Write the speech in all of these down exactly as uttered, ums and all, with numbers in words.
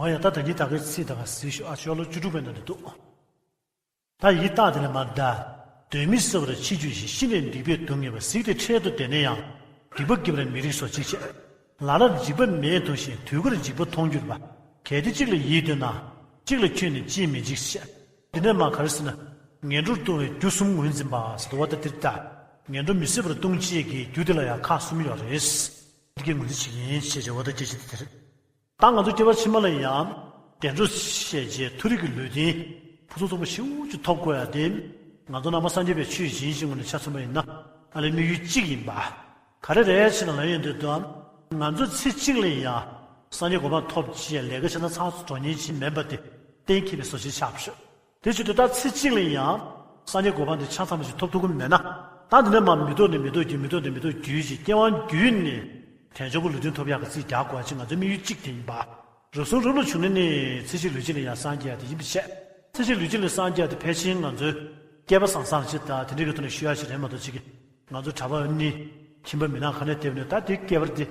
འོ་ཡ། ད་ད་གིན་ད་གའི་ཚིག་ད་ག་གཟིགས་ཤོག་ཨ། ཤོ་ལོ་བཅུ་དྲུག་པའི་ནང་དུ་འདུག་ད་ཡིད་བརྟག་དེ་ལས་མར་ད། གདོན་མི་བཟའ་བར་འཆི་གྱུར་ཞིང་། ཤི་ནས་སྡིག་པས་སྡུག་བསྔལ་བ། གཟིགས་ཏེ་འཕྲལ་དུ་བདེ་ནས་ཡང་། སྡིག་པ་བགྱིས་པར་མི་རིགས་སོ། ཅེས་བཤད། ལ་ལར་འཇིགས་པ་མེད་མཐོང་ཞིང་། དུས་འཁོར་འཇིགས་པ་མཐོང་གྱུར་པ། གལ་ཏེ་གཅིག་ལ་ཡིད་གདོད་ན། གཅིག་ལ་ཁྱོད་ནི་ཅིས་མི་འཇིགས་ཤེས། འདི་ནས་མར་ག་རེ་ཟེར་ན། ངན་འགྲོར་ལྟུང་བའི་རྒྱུ་གསུམ་ངོས་འཛིན་པ་ཟེར་བ་ད་འདིར་ད། ངན་འགྲོ་མི་བཟད་པར་ལྟུང་བྱེད་ཀྱི་རྒྱུ་དེ་ལ་ཡང་ཁག་གསུམ་ཡོད་རེད། འདི་གའི་ངོས་འཛིན་བྱེད་ཀྱི་ཡིན་ཞེས་བྱ་བ་ད་སྐད་ཆ་དེ་དེ་རེད། ད་ང་ཚོ་སྐྱེ་བ་ཕྱི་མ་ལ་ཡང་བདེ་འགྲོ་ཞེས་བྱའི་མཐོ་རིས་ཀྱི་ལུས་རྟེན་ཕུན་སུམ་ཚོགས་པ་ཞེ་པོ་ཅིག་ཐོབ་དགོས་ཡ་དེ། ང་ཚོ་ནང་པ་སངས་རྒྱས་པའི་ཆོས་བྱིན་ཞིང་ངོ་ནས་ཆ་མཚོན་པ་ཡིན་ན་ཨ་ལས་དམིགས་ཡུལ་གཅིག་ཡིན་པ། ག་རེ་རེད་ཟེར་ན་ལབ་ཡོང་དུས་དང་། ང་ཚོ་ཚེ་གཅིག་ལ་ཡང་སངས་རྒྱས་གོ་འཕང་ཐོབ་ཅེས་ལས་ཀ་བྱས་ན་ཚགས་ཚུད་འགྲོ་མཁན་ཅིག་མིན་པ་དེ་གཏན་འཁེལ་བའི་བཟོ་ཅིག་ཆགས་བྱུང་། དེ་བྱེད་དུས་ད་ཚེ་གཅིག་ལ་ཡང་སངས་རྒྱས་གོ་འཕང་དེ་ཆ་ཚང་བ་ཞིག་ཐོབ་ཐུབ་ཀྱི་མེད་ན། ད་འདི་ནས་མར་མི་ཐོག་ནས་མི་ཐོག་བརྒྱུད། མི་ཐོག་ནས་མི་ཐོག་བརྒྱུད་ཅིག་སྐྱེ་བ་བརྒྱུད་ནས་དལ་འབྱོར་གྱི་ལུས་རྟེན་ཐོབ་ཡག་གི་རྩིས་རྒྱག་དགོས་ཅིག་ང་ཚོའི་དམིགས་ཡུལ་གཅིག་དེ་ཡིན་པ། རབ་བྱུང་རབ་ལ་བྱུང་ནས་ནི་ཚེ་གཅིག་ལུས་གཅིག་ལ་ཡང་སངས་རྒྱས་ཡ་དེ་ཡིན་པའི་ཆེད། ཚེ་གཅིག་ལུས་གཅིག་ལ་སངས་རྒྱས་ཡ་དེ་ཕལ་ཆེར་ང་ཚོའི་སྐལ་པ་བཟང་བཟང་ཅིག་དང་དེ་འདྲའི་གི་ཐོག་ནས་ཤོད་ཡ་ཞིག་རེད་མ་གཏོགས་ཅིག་གི་ང་ཚོ་གྲྭ་པ་ནི་ཁྱིམ་པ་མི་ནག་ཁ་ནས་བསྡད་པ་ནས་ད་དེ་སྐལ་པ་དེ་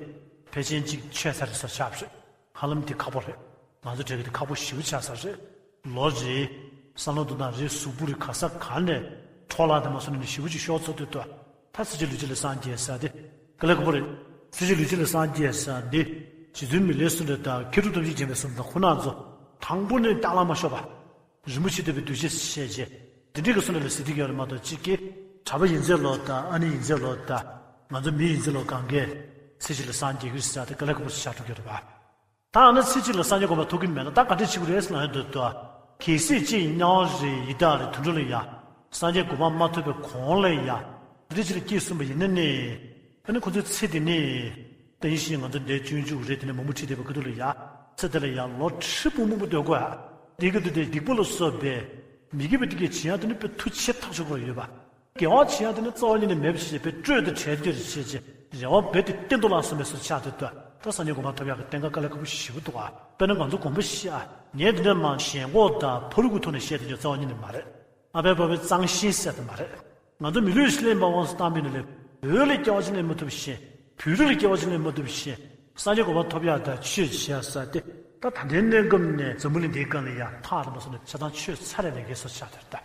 ཕལ་ཆེར་ཅིག་ཆད་ཚར་རེད་བཟོ་ཆགས་པ་རེད། ཧ་ལམ་དེ་ཁག་པོ་རེད། ང་ཚོ་གྲས་ཀྱི་དེ་ཁག་པོ་ཞེ་པོ་ཆགས་ས་རེད། ལོ་རེ་བསམ་བློ་འདུག་ན་རེ་གཟུགས་པོ་རེ་ག་ས་ག་ནས་འཕྲོ་བརླག་དེ་མ་སོང་ནས་ཞེ་པོ་ཅིག་ཤོར་ཚར་དུས་ད། ད་ཚེ་གཅིག་ལུས་གཅིག་ལ་སངས་རྒྱས་ས་དེ་དཀའ་ལས་ཁག་པོ་རེད། ཚེ་གཅིག་ལུས་གཅིག་ལ་སངས་རྒྱས་ས་འདི་རྗེ་བཙུན་མི་ལས་གསུངས་པ་དང་མཁས་གྲུབ་ཐམས་ཅད་མཁྱེན་པས་གསུངས་པ་དང་ཁོ་ན་ཚོ་དང་པོ་ནས་ལྟག་ལ་མ་ཤོར་བ། རིན་པོ་ཆེ་ཐོབ་པའི་གདུལ་བྱ་ཞེས་བྱས། དེ་འདྲའི་གི་གསུང་ལ་ཟེར་དུས་ཀྱང་རེད་མ་གཏོགས་གཅིག་གིས་གྲྭ་པ་ཡིན་ཚད་ལོ་ད་ཨ་ནི་ཡིན་ཚད་ལོ་ད་ང་ཚོ་མི་ཡིན་ཚད་ལོ་གང་གས་ཚེ་གཅིག་ལ་སངས་རྒྱས་ཀྱི་ཟེར་ཡ་དེ་དཀའ་ལས་ཁག་པོ་ཞིག་ཆགས་འགྲོ་གི་རེད་པ། ད་ཨ་ནི་ཚེ་གཅིག་ལ་སངས་རྒྱས་གོ་འཕང་ཐོབ་ཀྱི་མེད་ན་ད་ག་འདྲས་བྱེད་དགོས་རེད་ཟེར་ན་ཡང་འདོད་དོ། གལ་སྲིད་གཅིག་དམྱལ་བ་རེད་ཡི་དྭགས་རེད་དུད་འགྲོ་ལ་ཡ་སངས་རྒྱས་གོ་འཕང་མ་ཐོབ་པའི་གོང་ལ་ཡ་དེ་འདྲས་ཅིག་ལ་སྐྱེས་སོང་པ་ཡིན་ན་ནི། ཨ་ནི་ཁོ་ཚོའི་ཚེ་དེ་ནི། ད་ཡིན་ཞིང་ང་ཚོ་འདས་སྤྱོད་འཇུག་རེད་དེ་ནས་མང་པོ་ཁྲིད་བསྡད་པའི་ཁ་ཐུག་ལ་ཡ། ཚེ་དེ་ལ་ཡ་ལོ་ཁྲི་འབུམ་སྦོམ་པོ་སྡོད་དགོས་ཨ། དེའི་ཁ་ཐུག་དེ་སྡིག་པ་ལ་སོགས་པའི་མི་དགེ་བའི་སྡིག་གི་བྱེད་ཡ་དེ་ནི་དཔེ་མཐུ་ཆེ་ཐག་ཆོད་པོ་ཡོད་པ། དགེ་བ་བྱེད་ཡ་དེ་ནི་རྩ་བ་ཉིད་ནས་མེད་པ་ཞིག་བྱས་པའི་སྤྲོས་དང་བྲལ་དེར་བྱས་བྱས་རེ་བ་རྦད་དེ་གཏན་དུ་བརླག་སོང་བའི་ཟུར་ཆགས་དེ་ལྟོས། ད་སངས་རྒྱས་གོ་འཕང་ཐོབ་ཡག་གི་གཏན་ཁ་དཀའ་ལས་ཁག་པོ་ཞེ་པོ་འདུག་ཨ། དཔེར་ན་ང་ཚོ་དགོན་པ་བཞི་ཨ། ངས་འདི་འདྲ་མང་ཞེན་ཁོག་དང་ཕ་རོལ་གྱི་ཐོག་ནས་བཤད་དེ་ཚོ་རྩ་བ་ཉིད་ནས་མ་རེད། ཨ་ཕའི་བབ་པའི་གཙང་ཞིང་ཟེར་དུ་མ་རེད། ང་ཚོ་མི་ལུས་ལེན་པ་དབང་དུ་བཏང་པའི་ནང་ལས་བོད་ལ་སྐྱེ་བ་ཅིག་ལེན་མ་ཐུབ་ཞིང་བོད་རིགས་ལ་སྐྱེ་བ་ཅིག་ལེན་མ་ཐུབ་ཞིང་སངས་རྒྱས་གོ་འཕང་ཐོབ་ཡག་དང་ཆོས་བྱེད་ཡག་ས་དེ་ད་ད་ལྟའི་གནས་སྐབས་ནས་འཛམ་བུ་གླིང་འདིའི་སྒང་ལ་ཡང་ཐག་རིང་པོ་སོང་ནས་ཆ་ཚང་ཆོད་ཚར་རེ་ལས་ཀའི་སོ་ཆགས་དེར་ལྟ།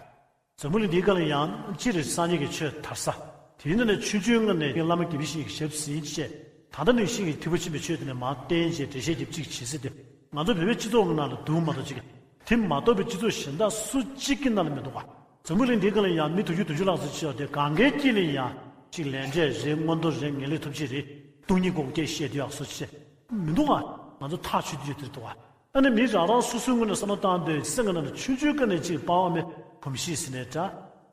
འཛམ་བུ་གླིང་འདིའི་སྒང་ལ་ཡང་སྤྱིར་སངས་རྒྱས་ཀྱི་ཆོས་དར་ས། དེའི་ནང་ནས་ཆུང་ཆུང་སྔ་ནས་བླ་མ་དགེ་བའི་བཤེས་ཀྱི་ཞབས་ཟིན་བྱས། ད་ལྟ་ནས་ཤིང་གི་ཐིགས་པ་ཆེན་པོའི་ཆོས་དེ་ནས་མར་བསྟན་བྱས་འགྲེལ་བཤད་རྒྱབ་ཅིག་བྱེད་སྲིད་དེ། ང་ཚོ་བོད་པའི་སྤྱི་ཚོགས་ཀྱི་ནང་ལ་འདུག་མ་གཏོགས་ཅིག་དེ་མ་གཏོགས་པའི་སྤྱི་ཚོགས་གཞན་དག་སུ་གཅིག་གི་ནང་ལ་མི་འདུག་ག་འཛམ་བུ་གླིང་འདིའི་སྒང་ལ་ཡང་མི་དུང་ཕྱུར་བདུན་ཅུ་ལྷག་ཙམ་ཅིག་ཡོད་དེ་གང་གའི་དཀྱིལ་ལ་ཡང་ཅིག་ལས་འབྲས་རེད། མངོན་མཐོ་རེད། ངེས་ལེགས་ཐོབ་ཆེད་རེད། སྟོང་ཉིད་སྐོར་སྐད་བཤད་དུས་ཡག་སོ་ཆེ། མི་འདུག་ག་ང་ཚོ་ཐག་ཆོད་དུས་དེར་འདུག་ག་ཨ་ནི་མི་རང་རང་སོ་སོའི་ངོས་ནས་བསམ་བློ་བཏང་དུས་སེམས་ཀྱི་ནང་ནས་ཆུང་ཆུང་སྒང་ནས་ཅིག་པ་ཕ་མའི་གོམས་གཤིས་ཟེར་ནའི་འདྲ།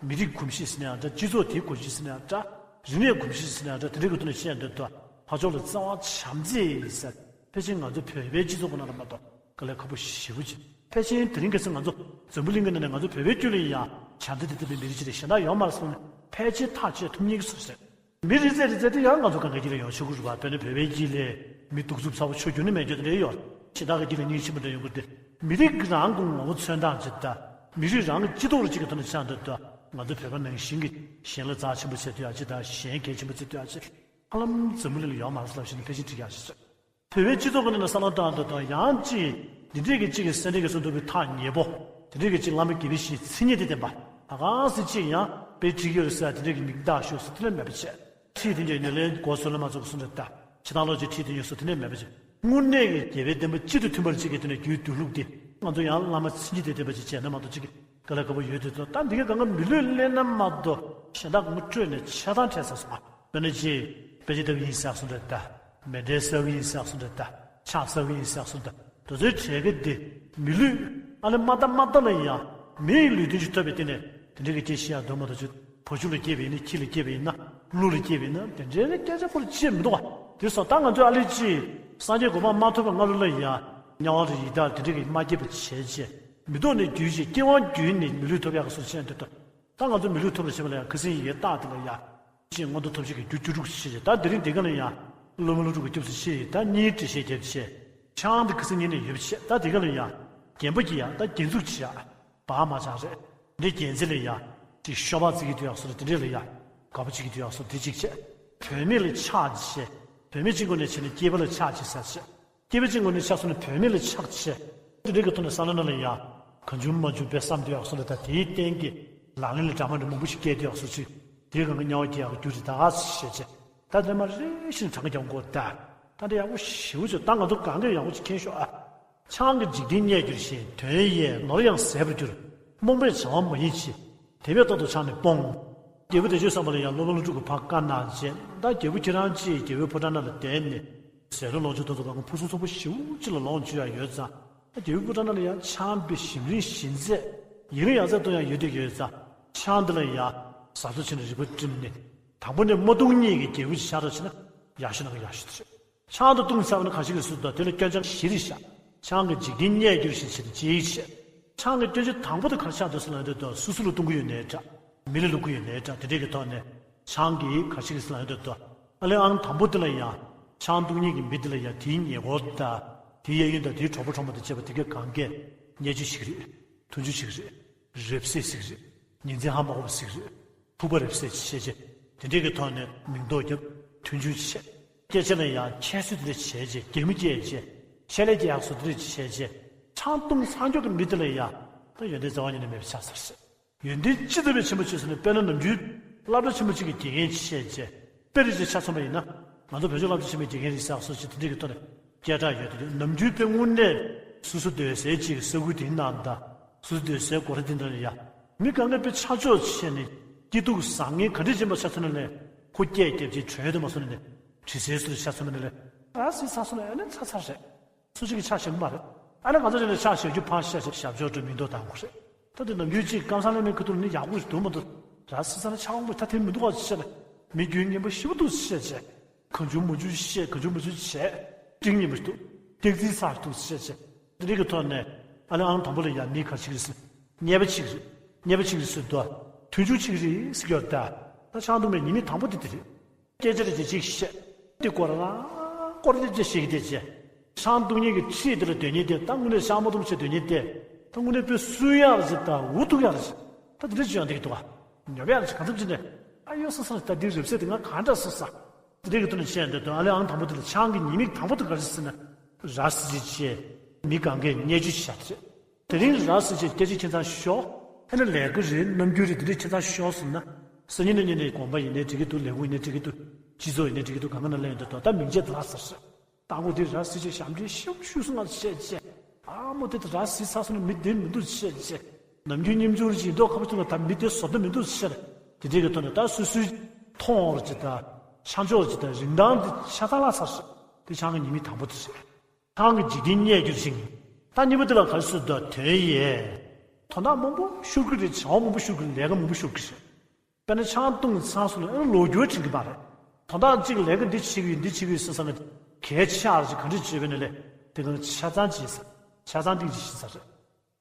མི་རིགས་གོམས་གཤིས་ཟེར་ནའི་འདྲ། སྤྱི་ཚོགས་དེའི་གོམས་གཤིས་ཟེར་ནའི་འདྲ། རིག་གནས་གོམས་གཤིས་ཟེར་ནའི་འདྲ། དེ་འདྲའི་གི་ཐོག་ནས་བཤད་འདོད་དོ། ཕར་ཕྱོགས་ལ་བརྩེ་བ་བྱམས་བརྩེ་ཟེར། ཕལ་ཆེར་ང་ཚོ་བོད་པའི་སྤྱི་ཚོགས་ཀྱི་ནང་ལ་མ་གཏོགས་དཀའ་ལས་ཁག་པོ་ཞེ་པོ་ཅིག་ཕལ་ཆེར་དེ་རིང་ཁ་སང་ང་ཚོ་འཛམ་བུ་གླིང་གི་ནང་ནས་ང་ཚོ་བོད་པའི་རྒྱུད་ལ་ཡང་བྱམས་བརྩེ་དེ་ལྟ་བུའི་མི་རིགས་ཅིག་ལས་གཞན་དག་ཡོད་མ་རེད་གསུངས་ནས་ཕལ་ཆེར་ཐག་ཆོད་ཐུབ་ངེས་ཀྱི་བཟོ་ཞིག་རེད། མི་རེ་ཚེ་རེ་ཚེ་དེ་ཡང་ང་ཚོ་གང་ག་དཀྱིལ་ལ་ཡོང་ཆོག་གི་རེད་པ། དཔེར་ན་བོད་པའི་དཀྱིལ་ལ་མི་གདུག་རྩུབ་ཚ་པོ་ཆོ་རྒྱུ་ནི་མེད་རྒྱུ་དེ་འདྲ་ཡོད། གཞན་དག་གི་དཀྱིལ་ལ་སྙིང་རྗེ་ཆེན་པོ་འདྲ་ཡོང་གི་རེད་དེ། མི་རིགས་རང་གི་ངོ་བོ་མཚོན་སྟངས་ཅིག་དང་། མི་རིགས་རང་གི་སྤྱི་ཚོགས་རུ་གཅིག་གི་ཐོག་ནས་ཆགས་འདུག་དང་། ང་ཚོ་བོད་པ་ནང་བཞིན་གྱི་གཞན་ལ་རྩ་ཆེན་པོ་བྱེད་ཐུབ་ཡག་ཅིག་དང་། གཞན་གལ་ཆེན་པོ་བརྩི་ཐུབ་ཡག་ཅིག་ཧ་ལམ་འཛམ་བུ་གླིང་ལ་ཡོད་མ་རེད་ལབ་བཞིན་ཕལ་ཆེར་འགྲིག་ཡག་ཞིག་རེད། བོད་པའི་སྤྱི་ཚོགས་ཀྱི་ནང་ནས་བསམ་བློ་བཏང་དུས་དང་། ཡང་ཅིག་འདི་འདྲས་ཀྱི་ཅིག་གི་སེམས་ཁྲལ་གྱི་གསུང་ཐུབ་པའི་ཐག་ཉེ་པོ། དེ་འདྲས་ཀྱི་ཅིག་བླ་མ་དགེ་བའི་བཤེས་མཚན་ཉིད་དེ་ལྡན་པ། ད་གང་ཟེར་ཅིག་ཡང་དཔེ་ཁྲིད་ཀྱི་ཡོད་རེད་ཟེར་དེ་འདྲས་ཀྱི་མིང་བཏགས་ཞུགས་སུ་དེ་ལས་མེད་པ་བྱས། ཁྲིད་དེ་འདྲས་ནས་ལན་གོ་སོ་ལ་མ་ཚོགས་གསུང་རེད་ད། ཕྱི་ནང་ལོག་ཅིག་ཁྲིད་དེ་ཡོད་སོ་དེ་ལས་མེད་པ་བྱས། དངོས་གནས་ཀྱི་རྒྱལ་བའི་བསྟན་པ་སྤྱི་དང་མཐུན་པར་ཅིག་གི་དེ་ནས་རྒྱུད་སྡོད་ལུགས་དེ། ང་ཚོ་ཡང་བླ་མ་མཚན་ཉིད་དེ་ལྡན་པ་ཅིག་བྱས་ན་མ་གཏོགས་ཅིག་གི་དཀའ་ལས་ཁག་པོ་ཡོད་དེ་ཚོ། ད་འདི་གའི་གང་ག་མི་ལུས་ལེན་ན་མ་གཏོགས་གཞན་དག་ངོ་སྤྲོད་ནས་ཆ་ཚང་བྲལ་ཚར་སོང་ང་། དཔེར་ན་ཅིག་དཔེ་ཆ་ལྟ་གི་ཡིན་ཟེར་གསུངས་རེད་ད། མེ་འདྲའི་ཟ་གི་ཡིན་ཟེར་གསུངས་རེད་ད། ཕྱག་ཟ་གི་ཡིན་ཟེར་གསུངས་ད། དེ་ཚོའི་གྲས་ཀ་དེ་མི་ལུས་ཨ་ལས་མ་ད་མ་ད་ལ་ཡང་མིའི་ལུས་རྟེན་ཞིག་ཐོབ་པའི་སྟེང་ནས་དེ་འདྲའི་གི་སྐྱེ་ཤི་ཡག་འདུག་མ་གཏོགས་ཅིག་བ་ཕྱུགས་ལ་སྐྱེས་པ་ཡིན་ན་ཁྱི་ལ་སྐྱེས་པ་ཡིན་ན་ཀླུ་ལ་སྐྱེས་པ་ཡིན་ན་དེ་འདྲའི་སྐད་ཆ་ཁོ་རང་བཤད་མི་འདུག་བ། དེ་སོང་ད་ང་ཚོས་ཨ་ལས་ཅིག་སངས་རྒྱས་གོ་འཕང་མ་ཐོབ་པའི་སྔ་ལོ་ལ་ཡང་དམྱལ་བ་རེད་ཡི་དྭགས་དེ་འདྲའི་གི་མ་སྐྱེས་པ་བྱས་བྱས་མི་ཐོག་ནས་བརྒྱུད་བྱས་སྐྱེ་བ་བརྒྱུད་ནས་མི་ལུས་ཐོབ་ཡག་གི་སོ་བཤད་འདོད་དོ། ད་ང་ཚོ་མི་ལུས་ཐོབ་པར་བྱེད་པ་ལ་ཡང་ཁ་སང་ཡི་གེ་རྟགས་དེ་ལ་ཡང་། ཅེས་མངོན་མཐོ་ཐོབ་བྱེད་ཀྱི་རྒྱུ་བཅུ་དྲུག་ཞེས་བྱ། ད་དེ་རིང་འདི་ག་ལ་ཡང་། སློབ་དཔོན་སློབ་ཕྲུག་གི་སྐྱབས་སུ་མཆི་ཡི་ད་གཉིས་འགྲེལ་བཤད་རྒྱབ་བྱས། ཆང་འདི་ཁ་སང་ཉིན་ནས་ཡོད་བྱས། ད་དེ་ག་ལ་ཡང་། རྒན་པ་གྱིས་ཡང་ད་རྒྱན་འཛུགས་བྱེད་ཡག་བག་མ་ཆགས་རེད། འདི་རྒྱན་རྩེ་ལ་ཡང་། ཅིག་ཤོ་སྦག་རྩེ་གི་དུས་ཡག་སོ་རེད། དེ་འདྲས་ལ་ཡང་། དགའ་པོ་བྱེད་ཀྱི་དུས་ཡག་སོ་དེ་གཅིག་བྱས། བུད་མེད་ལ་ཆགས་བྱས། བུད་མེད་གཅིག་ངོས་ནས་བྱས་ན་སྐྱེས་པ་ལ་ཆགས་བྱས་ཟེར་བྱས། སྐྱེས་པ་གཅིག་ངོས་ནས་ཆགས་སོང་ན་བུད་མེད་ལ་ཆགས་བྱས། དེ་འདྲའི་གི་ཐོག་ནས་ས་ལ་ན་ལ་ཡ་གང་བྱུང་མ་བྱུང་དཔེ་བསམ་དུ་ཡག་སོ་ལ། ད་དེའི་སྟེང་གི་ལག་ལེན་ལ་འདྲ་མ་འདྲ་མང་པོ་ཞིག་སྐྱེས་དུ་ཡག་སོ་ཅིག་དེའི་གང་གི་དམྱལ་བ་སྐྱེ་ཡག་རྒྱུ་རེད་ད་ཞེས་བྱས། ད་དེ་མ་རེ་ཞིག་གྲངས་ཀ་རྒྱག་དགོས་ད། ད་འདྲ་ཡག་པོ་ཞེ་པོ་བྱོས། ད་ང་ཚོ་གང་གི་ཡག་པོ་ཅིག་མཁྱེན་ཤོག་ཨ། ཆང་གིས་འཇིག་རྟེན་མཉེས་འགྱུར་ཞིང་། དོན་ཡིས་ནོར་ཡང་ཟད་པར་འགྱུར། རྨོངས་པས་བྱ་བ་མ་ཡིན་བྱེད། དེ་བས་རྟག་ཏུ་ཆང་ནི་སྤོང་། རྒྱལ་པོ་བདེ་སྤྱོད་བསམ་པ་ལ་ཡང་སློབ་དཔོན་ཀླུ་སྒྲུབ་ཀྱིས་ཕར་བཀའ་གནང་བྱས། ད་རྒྱལ་པོ་ཁྱེད་རང་ཅིག་རྒྱལ་པོའི་ཕོ་བྲང་ནང་ལ་བསྡད་ནས་ཟས་རོ་ལོངས་སྤྱོད་དེ་ཚོ་གང་ག་ཕུན་སུམ་ཚོགས་པོ་ཞེ་པོ་ཅིག་ལ་ལོངས་སྤྱོད་ཡག་ཡོད་ཙང་། ད་རྒྱལ་པོའི་ཕོ་བྲང་ནང་ལ་ཡང་ཆང་དཔེ་ཞིམ་རིང་ཞིམ་ཚད་ཡིན་རིང་ཡག་ཚད་དུ་ཡང་ཡོད་དེ་ཡོད་ཙང་། ཆང་འདི་ལ་ཡང་ཟ་ཚོ་བྱས་ནས་རིག་པ་བསྒྲིམས་ནས་དང་པོ་ནས་མ་བཏུང་ཉིད་ཀྱི་རྒྱལ་པོ་ཅིག་ཆགས་རོགས་བྱས་ན་ཡག་ཤོས་ནང་གི་ཡག་ཤོས་དེ་རེད། ཆང་དུ་བཏུང་ཚར་བ་ན་ག་ཞིག་རེད་ཟེར་དུས། དེ་ལ་སྐྱོན་ཆ་བཞི་རེད་ཤག་ཆང་གིས་འཇིག་རྟེན་མཉེས་འགྱུར་ཞེས་བྱས་ཏེ་ཅིའི་ཕྱིར། ཆང་གི་སྐྱོན་ཆ་དང་པོ་དེ་ག་རེ་ཆགས་འདུག་ཟེར་ན་འདོད་དོ། སོ་སོ་ལ་བཏུང་གི་ཡོད་ནའི་འདྲ། མི་ལ་བླུག་གི་ཡོད་ནའི་འདྲ། དེ་འདྲའི་གི་ཐོག་ནས་ཆང་གིས་ག་ཞིག་རེད་ཟེར་ན་འདོད་དོ། ཨ་ལས་ཨང་དང་པོ་དེ་ལ་ཡང་ཆང་བཏུང་མཁན་གྱི་མི་དེ་ལ་ཡང་དེའི་ཉེ་འཁོར་དང་དེའི་གཡས་གཡོན་དང་དེའི་གྲོགས་པོ་གྲོགས་མོ་དང་བཅས་པ་དེ་གའི་གང་གས་བརྙས་བཅོས་ཞིག་རེད། མཐུན་འགྱུར་ཞིག་རེད། རེབ་གསལ་ཞིག་རེད། ཉིན་མཚན་ཧ་མ་གོ་བ་ཞིག་རེད། ཕུག་པ་རེད་ཟེར་བྱས་བྱས། དེ་འདྲའི་གི་ཐོག་ནས་མིང་འདོགས་རྒྱབ། མཐུན་འགྱུར་བྱས། སྐད་ཆ་ལ་ཡང་ཁྱད་གསོད་དེ་འདྲ་བྱས་བྱས། གད་མོ་བགད་བྱས། ཆད་ལས་རྒྱག་སོ་དེ་འདྲ་བྱས་བྱས། ཆང་བཏུང་ཚར་མཁན་གྱི་མི་དེ་ལ་ཡང་ད་ཡོན་ཏན་རྩ་བ་ཉིད་ནས་མེད་པ་ཆགས་ཚར་ཟེར། ཡོན་ཏན་ཅི་ལྟ་བུའི་ཆེན་པོ་བྱས་ཟེར་ན། དཔེར་ན་ནམ་རྒྱུན་སློབ་གྲྭ་ཆེན་པོ་གཅིག་གི་དགེ་རྒན་བྱས་བྱས། དཔེ་རེ་ཅིག་ཆ་མཚོན་པ་ཡིན་ན། ང་ཚོ་བོད་ལྗོངས་སློབ་གྲྭ་ཆེན་པོའི་དགེ་རྒན་རེད་ཟེར་སོ་ཅིག་དེ་འདྲའི་གི་ཐོག་ནས་སྐད་གྲགས་ཡོད་དེ། ནམ་རྒྱུན་དཔེ་དངོས་གནས་སོ་སོ་སྡོད་སའི་ཅིག་ས་ཁུལ་དེའི་ནང་དང་། སོ་སོ་སྡོད་སའི་སྒོ་ར་དེ་འདྲ་ལ་ཡ། མི་གང་ག་དཔེ་ཆ་འཇོག་བྱས་ནས་སྐྱིད་སྡུག་བཟང་ངན་ག་འདྲ་ཅིག་ཡིན་པ་ཆ་མཚོན་ན་ལས། ཁོ་སྐད་རྒྱབ་ཅིག་བྲོས་དུ་མ་སོང་ནས་དྲི་ཟའི་སུ་ལ་ཆ་མཚོན་ན་ལས། ར་བཟི་ཚར་སོང་ན་ཨ་ནི་ཚར་ཚར་རེད། སུ་གཅིག་གིས་ཕྱག་བཞེས་གི་མ་རེད། ཨ་ནི་ང་ཚོ་རེ་ནས་ཕྱག་བཞེས་རྒྱུ་ཕར་བཞག་བྱས་ཞབས་ཕྱོགས་སྤྲོད་མིང་འདོགས་བཏང་དགོས་རེད། ད་དེ་ནམ་རྒྱུན་གཅིག་སྐམ་ས་ལ་མི་ཁ་ཐུག་ནི་ཡག་པོ་ཞིག་འདུག་མ་འདུག་ར་བཟི་ཚར་ན་ཕྱག་དབང་པོ་ད་དེ་མི་འདུག་ག་བྱས་ནས། མི་རྒྱུས་ངན་པ་ཞེ་པོ་འདུག་བྱས་བྱས། གང་བྱུང་མང་བྱུང་བཤད། གང་བྱུང་མང་བྱུང་བྱས། ཏིང་ངེ་འདུག་ཏིག་ཙི་ཚར་འདུག་བཤད་བྱས། འདི་རིགས་ཀྱི་ཐོག་ནས་ཨ་ལེ་ཨང་དང་པོ་ལ་ཡང་མི་ག་ཅིག་རེད་ཟེར། ཉེས་པ་གཅིག་རེད། ཉེས་པ་གཅིག་རེད་ཟེར་དུས། མཐུན་འཇུག་གཅིག་རེད་ཟེར་གྱི་ཡོད་ད། ད་ཆང་འཐུང་བའི་ཉེས་དམིགས་དང་པོ་དེ་དེ་རེད། སྐད་ཆ་རེ་ཅིག་བཤད། དེ་སྐོར་ར་སྐོར་ར་བཤད་བཤད་ཀྱི་དེ་བྱས། ཆང་འཐུང་མཁན་གྱི་འཁྲིས་དེ་ལ་སྡོད་མཁན་དེ་ད་དངོས་གནས་ཤག་མ་འཐུང་བྱས་སྡོད་མཁན་དེ། ད་དངོས་གནས་དཔེ་སུན་ཡག་རེད་ཟེར་ད། འུ་ཐུག་ཡག་རེད་ཟེར། ད་དེ་འདྲ་ཅིག་ཡོང་བསྡད་ཀྱི་འདུག་ག་ཉོབ་ཡག་རེད་ཟེར། གང་འཚམ་ཅིག་ནས་ཨ་ཡོད་ས་ས་ད་འདི་རེབ་གསལ་དེ་ང་གང་འདྲ་སོང་ས། དེ་འདྲའི་གི་ཐོག་ནས་བཤད་འདོད་དོ། ཨ་ལེ་ཨང་དང་པོ་དེ་ལ་ཆང་གི་ཉེས་དམིགས་དང་པོ་དེ་ག་རེ་ཟེར་ན། ར་བཟི་བྱས། མི་གང་གས་བརྙས་བཅོས་བྱས་རེད། དེ་རིང་ར་བཟི་བྱས་སྐད་ཆ་ཁྱད་མཚར་ཤོར། ཨ་ནི་ལས་ཀ་རེད། རྣམ་འགྱུར་རེད། དེ་འདྲའི་ཁྱད་མཚར་ཤོར་སོང་ན། སང་ཉིན་གནངས་ཉིན་ནས་དགོན་པ་ཡིན་ནའི་འགྲིག་གི་འདུག་ལས་ཁུངས་ཡིན་ནའི་འགྲིག་གི་འདུག་སྤྱི་ཚོགས་ཡིན་ནའི་འགྲིག་གི་འདུག་གང་ག་ན་སླེབས་ཡོང་འདོད་དོ། ད་མིང་ཆད་དེ་ལྷག་ཚར་རེད། དང་པོ་དེ་ར་བཟི་བྱས་ཞབས་འདྲེན་ཤུགས་ཤུགས་སུ་ང་བྱས་བྱས། ཨ་མོ་དེ་དེ་ར་བཟི་ཚར་སོང་ན་མི་བདེ་མི་འདུག་བྱས་བྱས། ནམ་རྒྱུན་སྙེམས་ཆུང་རེ་ཡིན་མདོག་ཁ་པོ་བྱུང་ན་ད་མི་བདེ་བཟོ་ལྟ་མི་འདུག་བྱས། དེ་འདྲའི་གི་ཐོག་ནས་ད་སོ་སོའི་མཐོང་བར་ཅིག་དང་ཆ་འཇོག་ཅིག་དང་རིན་ཐང་དེ་ཆ་ཚང་བརླག་ཚར་སོང་། དེ་ཆང་གི་ཉེས་དམིགས་དང་པོ་དེ་རེད། ཆང་གིས་འཇིག་རྟེན་མཉེས་འགྱུར་ཞིང་། ད་གཉིས་པ་དེ་ལ་ག་རེ་ཟེར་དུས། དོན་ཡིས། དོན་དག་མང་པོ་ཤོར་གི་རེད། བྱ་བ་མང་པོ་ཤོར་གི་རེད། ལས་ཀ་མང་པོ་ཤོར་གི་རེད། དཔེར་ན་ཆང་བཏུང་ཚར་སོང་ན་ཨ་ནི་ལོ་རྒྱུས་དྲན་གི་མ་རེད། དོན་དག་གཅིག་ལས་ཀ་འདི་བྱེད་ཀྱི་ཡོད། འདི་བྱེད་ཀྱི་ཡོད་ཟེར་ས་ནས་གལ་ཆེ་བ་ཅིག་ག་འདྲ་བྱེད་པ་ཡིན་ན་ལས། དེ་གང་ཆ་ཚང་བྱེད་ས། ཆ་ཚང་སྟེང་ཅིག་ཤི་ས་རེད།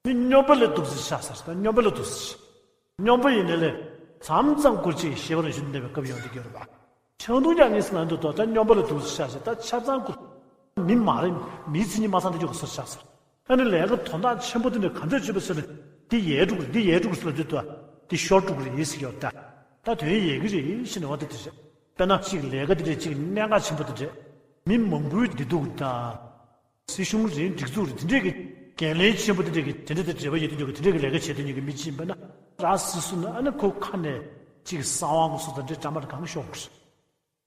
མི་སྨྱོན་པ་ལས་སྡུག་ཙམ་ཆགས་ས་རེད། ད་སྨྱོན་པ་ལས་སྡུག་ཙམ་ཆགས། སྨྱོན་པ་ཡིན་ན་ལས་མཚམས་མཚམས་སྐོར་ཅིག་ཤེས་པ་རང་བཞིན་གནས་པའི་སྐབས་ཡོང་གི་ཡོད་རེད་པ། ཆང་འཐུང་རྒྱག་ངེས་སུ་ལ་འདུག་དོ། ད་སྨྱོན་པ་ལས་སྡུག་ཙམ་ཆགས་ཤིང་། ད་ཆ་ཚང་སྐོར། མི་མ་རེད། མིའི་མཚན་ཉིད་མ་ཚང་དུ་འཇུག་གི་སོར་ཆགས་ས་རེད། ཨ་ནི་ལས་ཀ་དོན་དག་ཆེན་པོ་དེ་འདྲ་ག་ཚོད་བྱེད་པ་ཟེར་ན། འདི་ཡལ་འགྲོ་གི་རེད། འདི་ཡལ་འགྲོ་གི་རེད་ཟེར་ལབ་དུས་དོ། འདི་ཤོར་འགྲོ་གི་རེད་ཟེར་གྱི་ཡོད་ད། ད་དོན་ཡལ་གི་རེད་ཟེར་ནས་འོ་དེ་དེ་རེད། དཔེར་ན་གཅིག་ལས་ཀ་དེ་འདྲས་གཅིག་གནད་འགག་ཆེན་པོ་དེ་འདྲས། མི་མང་པོའི་བདེ་སྡུག་དང་། སྲིད་གཞུང་རེད། སྒྲིག་འཛུགས་རེད། དེ་འདྲས་ཀྱི་འགན་ལེན་ཆེན་པོ་དེ་འདྲས་ཀྱི་དེ་འདྲས་དང་འབྲེལ་བ་ཡོད་དུ་འཇུག་གི་དེ་འདྲས་ཀྱི་ལས་ཀ་བྱེད་དུ་འཇུག་གི་མི་གཅིག་ཡིན་པ་ན། ར་བཟི་སོང་ན་ཨ་ནི་ཁོ་ཁ་ནས་གཅིག་གསང་བ་ངོ་སོ་དང་འདྲེས་འདྲ་མ་རེད། གང་ཤོར་དགོས་རེད།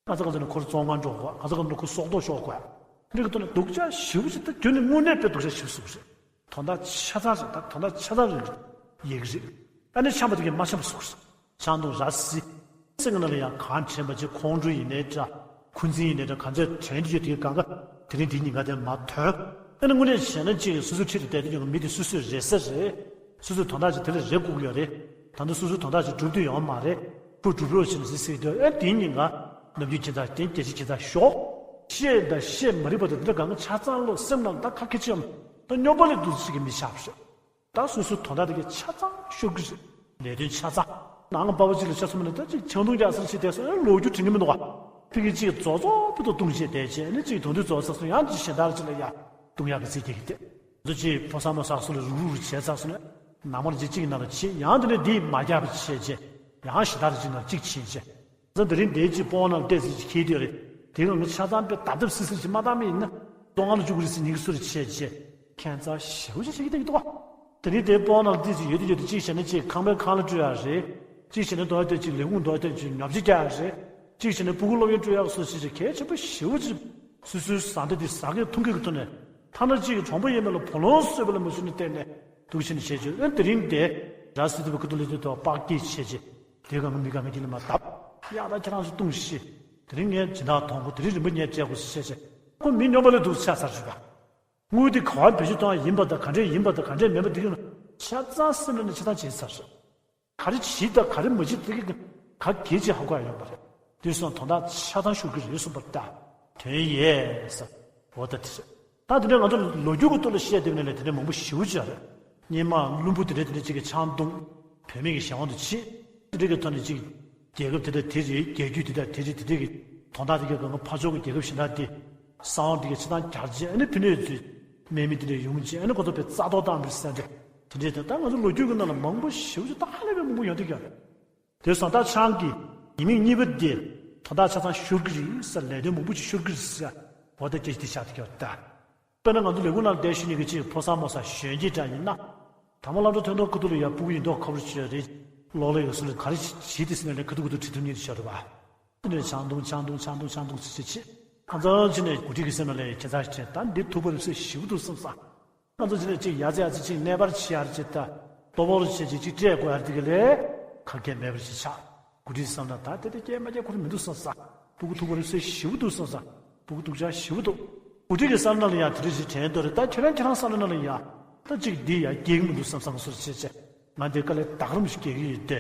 ག་ཚོད་ག་ཚོད་ནས་ཁོར་བཙོན་ཁང་འགྲོ་དགོས། ག་ཚོད་ག་ཚོད་ནས་ཁོ་སྲོག་ཐོག་ཤོར་དགོས། འདི་གི་ཐོག་ནས་སྡུག་ཅག་ཞེ་པོ་ཞིག་ད་རྒྱུན་ནས་དངོས་གནས་དཔེ་སྡུག་ཅག་ཞེ་པོ་ཞིག་རེད། དོན་དག་ཆ་ཚང་རེད། ད་དོན་དག་ཆ་ཚང་རེད་ཡག་གི་རེད། ཨ་ནི་ཆང་པ་དེ་གས་མ་ཆང་པ་ཟེར་དགོས་རེད། ཆང་འཐུང་ར་བཟི། སེམས་ནང་ལ་ཡང་གང་དྲན་པ་ཅིག་ཁོང་ཁྲོ་ཡིན་ནའི་འདྲ། འཁོན་འཛིན་ཡིན་ནའི་འདྲ། གང་ཚོད་དྲན་རྒྱུ་དེ་གང་ག་དེ་རིང་འདི་ཉིན་ག་དེ་མ་ཐོན། ཨ་ནི་དངོས་གནས་བྱས་ན་གཅིག་སོ་སོའི་འཁྲིས་དུ་བསྡད་དེ་ཡོང་གི་མི་དེ་སོ་སོའི་རེད་ས་རེད། སོ་སོའི་དོན་དག་ཅིག་དེ་ལ་རེ་དགོས་ཀྱི་ཡོད་རེད། ད་ལྟ་སོ་སོའི་དོན་དག་ཅིག་སྒྲུབ་ཐུབ་ཡོད་མ་རེད། ཁོས་སྒྲུབ་རོགས་བྱེད་ཟེར་ཟེར་དུས། ཨེ་དེའི་ཉིན་ག་ནམ་རྒྱུན་ཁྱེད་ཚ་དེ་སྐད་ཆ་ཁྱེད་ཚ་ཞོག་བཤད་དང་བཤད་མ་རིག་པ་དང་དེ་འདྲ་གང་ག་ཆ་ཚང་བློ་སེམས་ནང་ད་ཁ་ཁེ་ཆེ་ཡོང་། ད་སྨྱོན་པ་ལས་སྡུག་ཅིག་གི་མི་ཆགས་པ་རེད། ད་སོ་སོའི་དོན་དག་དེ་གས་ཆ་ཚང་ཤོར་གི་རེད། ལས་དོན་ཆ་ཚང་། ནང་པ་བ་གཅིག་ལ་ཆ་མཚོན་པ་ན་ད་ཅིག་ཆང་འཐུང་རྒྱག་སར་ཕྱིན་བསྡད་སོང་། ཨེ་ལོ་རྒྱུས་དྲན་གི་མི་འདུག་ག་ཕ་གི་ཅིག་རྫོགས་རྫོགས་པོ་དུ་བཏུང་བྱས་བསྡད་བྱས། ཨ་ནི་ཅིག་དོན་དུ་རྫོགས་ཚར་སོང་། ཡང་ཅིག་གཞན་དག་ཅིག་ལ་ཡ་བཏུང་ཡག་གི་རྩིས་རྒྱག་གི་བསྡད། ང་ཚོ་ཅིག་ཕོ་གསར་མོ་གསར་སུ་ལ་རུག་རུག་བྱས་ཚར་སོང་ན། ནང་མར་ཅིག་གཅིག་ནང་ལ་ཕྱིན། ཡང་དེ་ནས་འདི་མ་རྒྱག་པ་བྱས་བྱས། ཡང་གཞན་དག་ཅིག་ནང་གཅིག་ཕྱིན་བྱས། ང་ཚོ་དེ་རིང་འདིའི་ཅིག་སྤོང་ནང་བལྟས་ཟིན་ཅིག་ཁྱེར་དུས་རེད། དེ་གང་ག་ཆ་ཚང་དཔེ་ད་ལྟ་སི་སི་ཅིག་མ་བཏང་མི་ཡིན་ན། བཙོན་ཁང་ལ་བཅུག་གི་རེད་ཟེར་ཉིན་གི་སུ་རེད་བྱས་བྱས། ཁྱད་མཚར་ཞེ་པོ་ཅིག་བྱེད་ཀྱི་བསྡད་ཀྱི་འདུག་བ། དེ་རིང་དེའི་སྤོ་ནང་ལ་ཏོག་ཙམ་ཡོད་དུ་ཡོད་དུ་གཅིག་བྱས་ན་གཅིག་ཁང་པའི་ཁང་གླ་སྤྲོད་ཡག་རེད། གཅིག་བྱས་ན་རྡོ་ཡ་ཏོག་ཙམ་ལས་ཁུངས་རྡོ་ཡ་ཏོག་ཙམ་ཉོ་ཆ་རྒྱག་ཡག་རེད། གཅིག་བྱས་ན་སྤུ་གུ་སློབ་ཡོན་སྤྲོད་ཡག་སོགས་བྱས་བྱས་གལ་ཆེན་པོ་ཞེ་པོ་ཅིག་སོ་སོའི་བཟའ་ཟླ་དེ་ཟ་མཁན་འཐུང་མཁན་གྱི་ཐོག་ནས། ཐ་ན་གཅིག་གི་གྲོགས་པོ་ཡིན་པ་ལ་བུ་ལོན་གསོལ་བ་ལ་མ་ཞུགས་ནས་བལྟས་ནས་འདུག་བྱས་ནས་བྱས་བྱས། ཨ་ནི་དེ་རིང་དེ་ར་སི་ཏི་བ་ཀུ་ཏུ་ལི་ཏི་ཐོག་པགས་སྐྱེས་བྱས་བྱས། དེ་གང་གི་མི་གང་གི་དེ་ལ་མ་བཏབ། ཡག་ད་ཁྱེད་རང་ཚོ་ལྟོས་ཤིག་དེ་རིང་ངས་སྦྱིན་བདག་མཐོང་གོ། དེ་རིང་རིན་པ་ངས་སྤྲད་དགོས་ཟེར་བྱས་བྱས། ཁོ་མི་སྨྱོན་པ་ལས་སྡུག་ཆགས་ཚར་བྱུང་བ། དངུལ་དེ་ག་བ་བེད་སྤྱོད་གཏོང་ཡག་ཡིན་པ་དང་ག་འདྲས་ཡིན་པ་དང་ག་འདྲས་མིན་པ་དེ་གི་ཆ་ཚང་སེམས་ལ་ནས་ཆ་ཚང་བྱས་ཚར་སོང་། ག་རེ་བྱེད་དང་ག་རེ་མ་བྱེད་དེ་གི་ག་གལ་ཆེ་ཧ་གོ་ཡག་ཡོད་པ་རེད། དེ་སོང་དོན་དག་ཆ་ཚང་ཤོར་གི་རེད་གསུངས་པ་ལྟ། དོན་ཡས་ཟེར། འོ་ད་དེ་རེད། ད་དེ་འདྲ་ང་ཚོ་ལོ་རྒྱུས་ཀྱི་ཐོག་ལ་བཤད་བསྡད་པ་ནས་ལས་དེ་འདྲ་མང་པོ་ཞེ་པོ་ཅིག་ཡོད་རེད། སྔོན་མ་བླུན་པོ་དེ་འདྲ་དེ་འདྲ་ཅིག་གིས་ཆང་བཏུང་། བུད་མེད་ཀྱི་གཞན་དབང་དུ་ཕྱིན། དེ་འདྲ་གི་ཐོག་ནས་ཅིག་རྒྱལ་ཁབ་དེ་དང་དེ་རེད། རྒྱལ་རྒྱུད་དེ་དང་དེ་རེད། དེ་འདྲ་གི་དོན་དག་དེ་གའི་སྒང་ག་ཕར་ཕྱོགས་ཀྱི་རྒྱལ་ཁབ་གཞན་དག་དེ་གསང་བ་དེ་གའི་ཆ་ཚང་གྱར་རྗེས། ཨ་ནི་ཕི་ནས་ཚུར་དམག་མི་དེ་འདྲ་ཡོང་རྗེས། ཨ་ནི་ཁོ་ཚོ་དཔེ་རྩ་གཏོར་བཏང་བའི་ཟེར་འདྲ་དེ་འདྲ་དང་། ད་ང་ཚོ་ལོ་རྒྱུས་ཀྱི་ནང་ལ་མང་པོ་ཞེ་པོ་ཅིག་ད་ཧ་ལས་པའི་མང་པོ་ཡོང་བསྡད་ཀྱི་ཡོད་རེད། དེ་སོང་ད་ཆང་གི་ཉེས་དམིགས་གཉིས་པ་དེ་དོན་དག་ཆ་ཚང་ཤོར་གི་རེད་ཟེར། ལས་དོན་མང་པོ་ཅིག་ཤོར་གི་རེད་ཟེར། འོ་ད་སྐད་ཆ་དེ་ཆགས་བསྡད་ཀྱི་ཡོད་རེད་ད། དཔེར་ན་ང་ཚོ་ལས་ཁུངས་ནང་བསྡད་བཞུགས་མཁན་གྱི་ཅིག་ཕོ་གསར་མོ་གསར་གཞོན་སྐྱེས་འདྲ་ཡིན་ན། དང་པོ་སློབ་གྲྭ་ཐོན་ཐོག་ཁ་ཐུག་ལ་ཡ་སྤུ་གུ་ཡིན་མདོག་ཁ་པོ་ཅིག་རེད། ལོག་ལ་ཡོད་སོང་ལ་ག་རེ་བྱེད་དེ་ཟེར་ན་ལས་ཁ་ཐུག་ཁ་ཐུག་བྲིས་ཐུབ་མཁན་ཅིག་ཡོད་རེད་པ། དེ་ནས་ཆང་འཐུང་ཆང་འཐུང་ཆང་འཐུང་ཆང་འཐུང་ཟེར་བྱས་བྱས། ཁ་སང་ཕྱིན་ནས་འགོ་ཁྲིད་ཀྱི་སེམས་ནང་ལ་ཡ་ཁྱད་མཚར་ཞིག་དྲན། ད་འདི་ཐུག་པ་རེད་ཟེར་ཞེ་པོ་འདུག་བསམ་སོང་། ང་ཚོ་ཕྱིན་ནས་ཅིག་ཡ་ཙི་ཡ་ཙི་ཅིག་གནས་སྤར་བྱེད་ཡག་ཅིག་ད། ལྟོ་ཕོར་བྱས་ཅིག་ཅིག་སྤྲད་དགོས་ཡག་དེ་ག་ལས་ཁ་སྐད་མེད་པ་ཞིག་ཆགས། འགོ་ཁྲིད་བསམ་ན་ད་དེ་དེ་སྐད་མ་རྒྱག་ཁོ་རང་མི་འདུག་བསམ་ས། སྤུ་གུ་ཐུག་པ་རེད་ཟེར་ཞེ་པོ་འདུག་བསམ་ས། སྤུ་གུ་སྡུག་ཅག་ཞེ་པོ་འདུག་འགོ་ཁྲིད་ཀྱི་བསམ་ན་ལ་ཡང་དེ་འདྲ་ཞིག་དྲན་འདུག་རེད། ད་ཁྱེད་རང་ཁྱེད་རང་བསམ་ན་ལ་ཡང་ད་ཅིག་འདི་ཡང་སྐྱེ་གི་མི་འདུག་བསམ་བསམ་སོར་བྱས་བྱས། ང་འདི་དཀའ་ལས་ད་ག་རང་ཞིག་སྐྱེ་གི་ཡོད་དེ།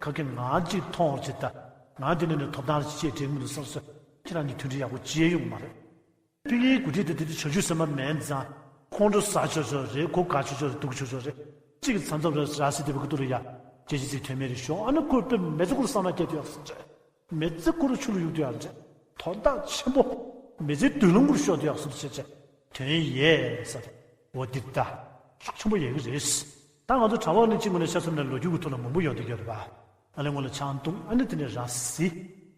ཁ་སྐད་ང་ཅིག་མཐོང་བར་བྱེད་ད། ང་འདི་ནས་ནས་ཐོབ་ཐང་ཅིག་བྱེད་འགྲིག་གི་མི་འདུག་བསམ་སོ། ཁྱེད་རང་གི་མཐུན་སྒྲིལ་ཡག་པོ་བྱེད་ཡོང་མ་རེད། ཕ་གིའི་འགོ་ཁྲིད་དེ་དེ་དུས་བྱང་ཆུབ་སེམས་དཔའ་མེད་ཙང་། ཁོང་ཁྲོ་ཟ་ཆོག་ཆོག་རེད། གོ་དགའ་ཆོག་ཆོག་རེད། སྡུག་ཆོག་ཆོག་རེད། གཅིག་གི་མཚམས་མཚམས་ར་ར་སི་དེ་བུ་ཀུ་ཏུ་རུ་ཡ་སྐད་ཆ་ཅིག་དོན་མེད་རེད་ཤོག་ཨ་ནི་ཁོས་དཔེ་མི་ཚེ་ཁོ་རང་བསམ་ན་སྐྱེ་དུ་ཡག་སོང་རེད། མི་ཚེ་ཁོ་རང་ཆུ་ལ་གཡུག་དུ་ཡག་རེད། དོན་དག་ཆེན་པོ། མི་ཚེ་མདུན་ལམ་ཁུར་ཤོར་དུ་ཡག་སོང་ཟེར་བྱས། དོན་ཡས་ཟེར། འོ་འདི་ལྟ། ཤུགས་ཆེན་པོ་ཡོད་ཀྱི་རེད། ད་ང་ཚོ་གྲྭ་པ་ནི་གཅིག་ངོས་ནས་ཆ་མཚོན་ན་ལོ་རྒྱུས་ཀྱི་ཐོག་ལ་མང་པོ་ཡོང་བསྡད་ཀྱི་ཡོད་རེད་པ། ཨ་ལས་སྔོན་ལ་ཆང་འཐུང་། ཨ་ནི་དེ་ནས་ར་བཟི།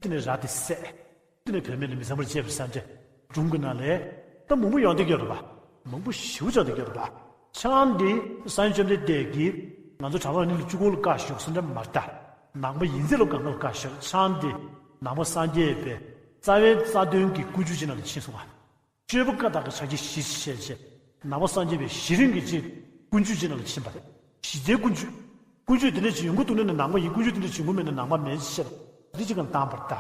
དེ་ནས་ར་དེ་བསད། དེ་ནས་བུད་མེད་ལ་མི་ཚངས་པར་སྤྱད་པའི་ས་འདྲ་སྒྲུང་གི་ནང་ལས། ད་མང་པོ་ཡོང་བསྡད་ཀྱི་ཡོད་རེད་པ། མང་པོ་ཞེ་པོ་ཅིག་ཡོང་བསྡད་ཀྱི་ཡོད་རེད་པ། ཆང་འདི་སངས་རྒྱས་བཅོམ་ལྡན་འདས་ཀྱིས་ང་ཚོ་གྲྭ་པ་ནི་ལ་གཅིག་པོ་ལ་བཀག་བཞག་ས་འདྲ་མ་རེད་ད། ནང་པ་ཡིན་ཚད་ལ་གང་ག་ལ་བཀག་བཞག་ཆང་འདི་ནང་པ་སངས་རྒྱས་པའི་རྩ་བའི་རྩ་དོན་གྱི་ཀུན་སྤྱོད་ཅིག་ནང་ལ་ཕྱིན་སོང་བ། སྤྱོད་པ་བཀའ་རྟགས་ཀྱི་ཕྱག་རྒྱ་བཞི་ཞེས་བྱས། ནང་པ་སངས་རྒྱས་པའི་གཞི་རིམ་གྱི་ཅིག་ཀུན་སྤྱོད་ཅིག་ནང་ལ་ཕྱིན་པ་རེད། གཞི་རྩའི་ཀུན་སྤྱོད། ཀུན་སྤྱོད་དེ་འདྲ་ཅིག་ཡོང་གི་འདུག་ན་ནི་ནང་པ་ཡིན། ཀུན་སྤྱོད་དེ་འདྲ་ཅིག་ཡོང་གི་མེད་ན་ནང་པ་མིན་ཞེས་པ་འདི་གཅིག་གང་བཏང་བར་ལྟ།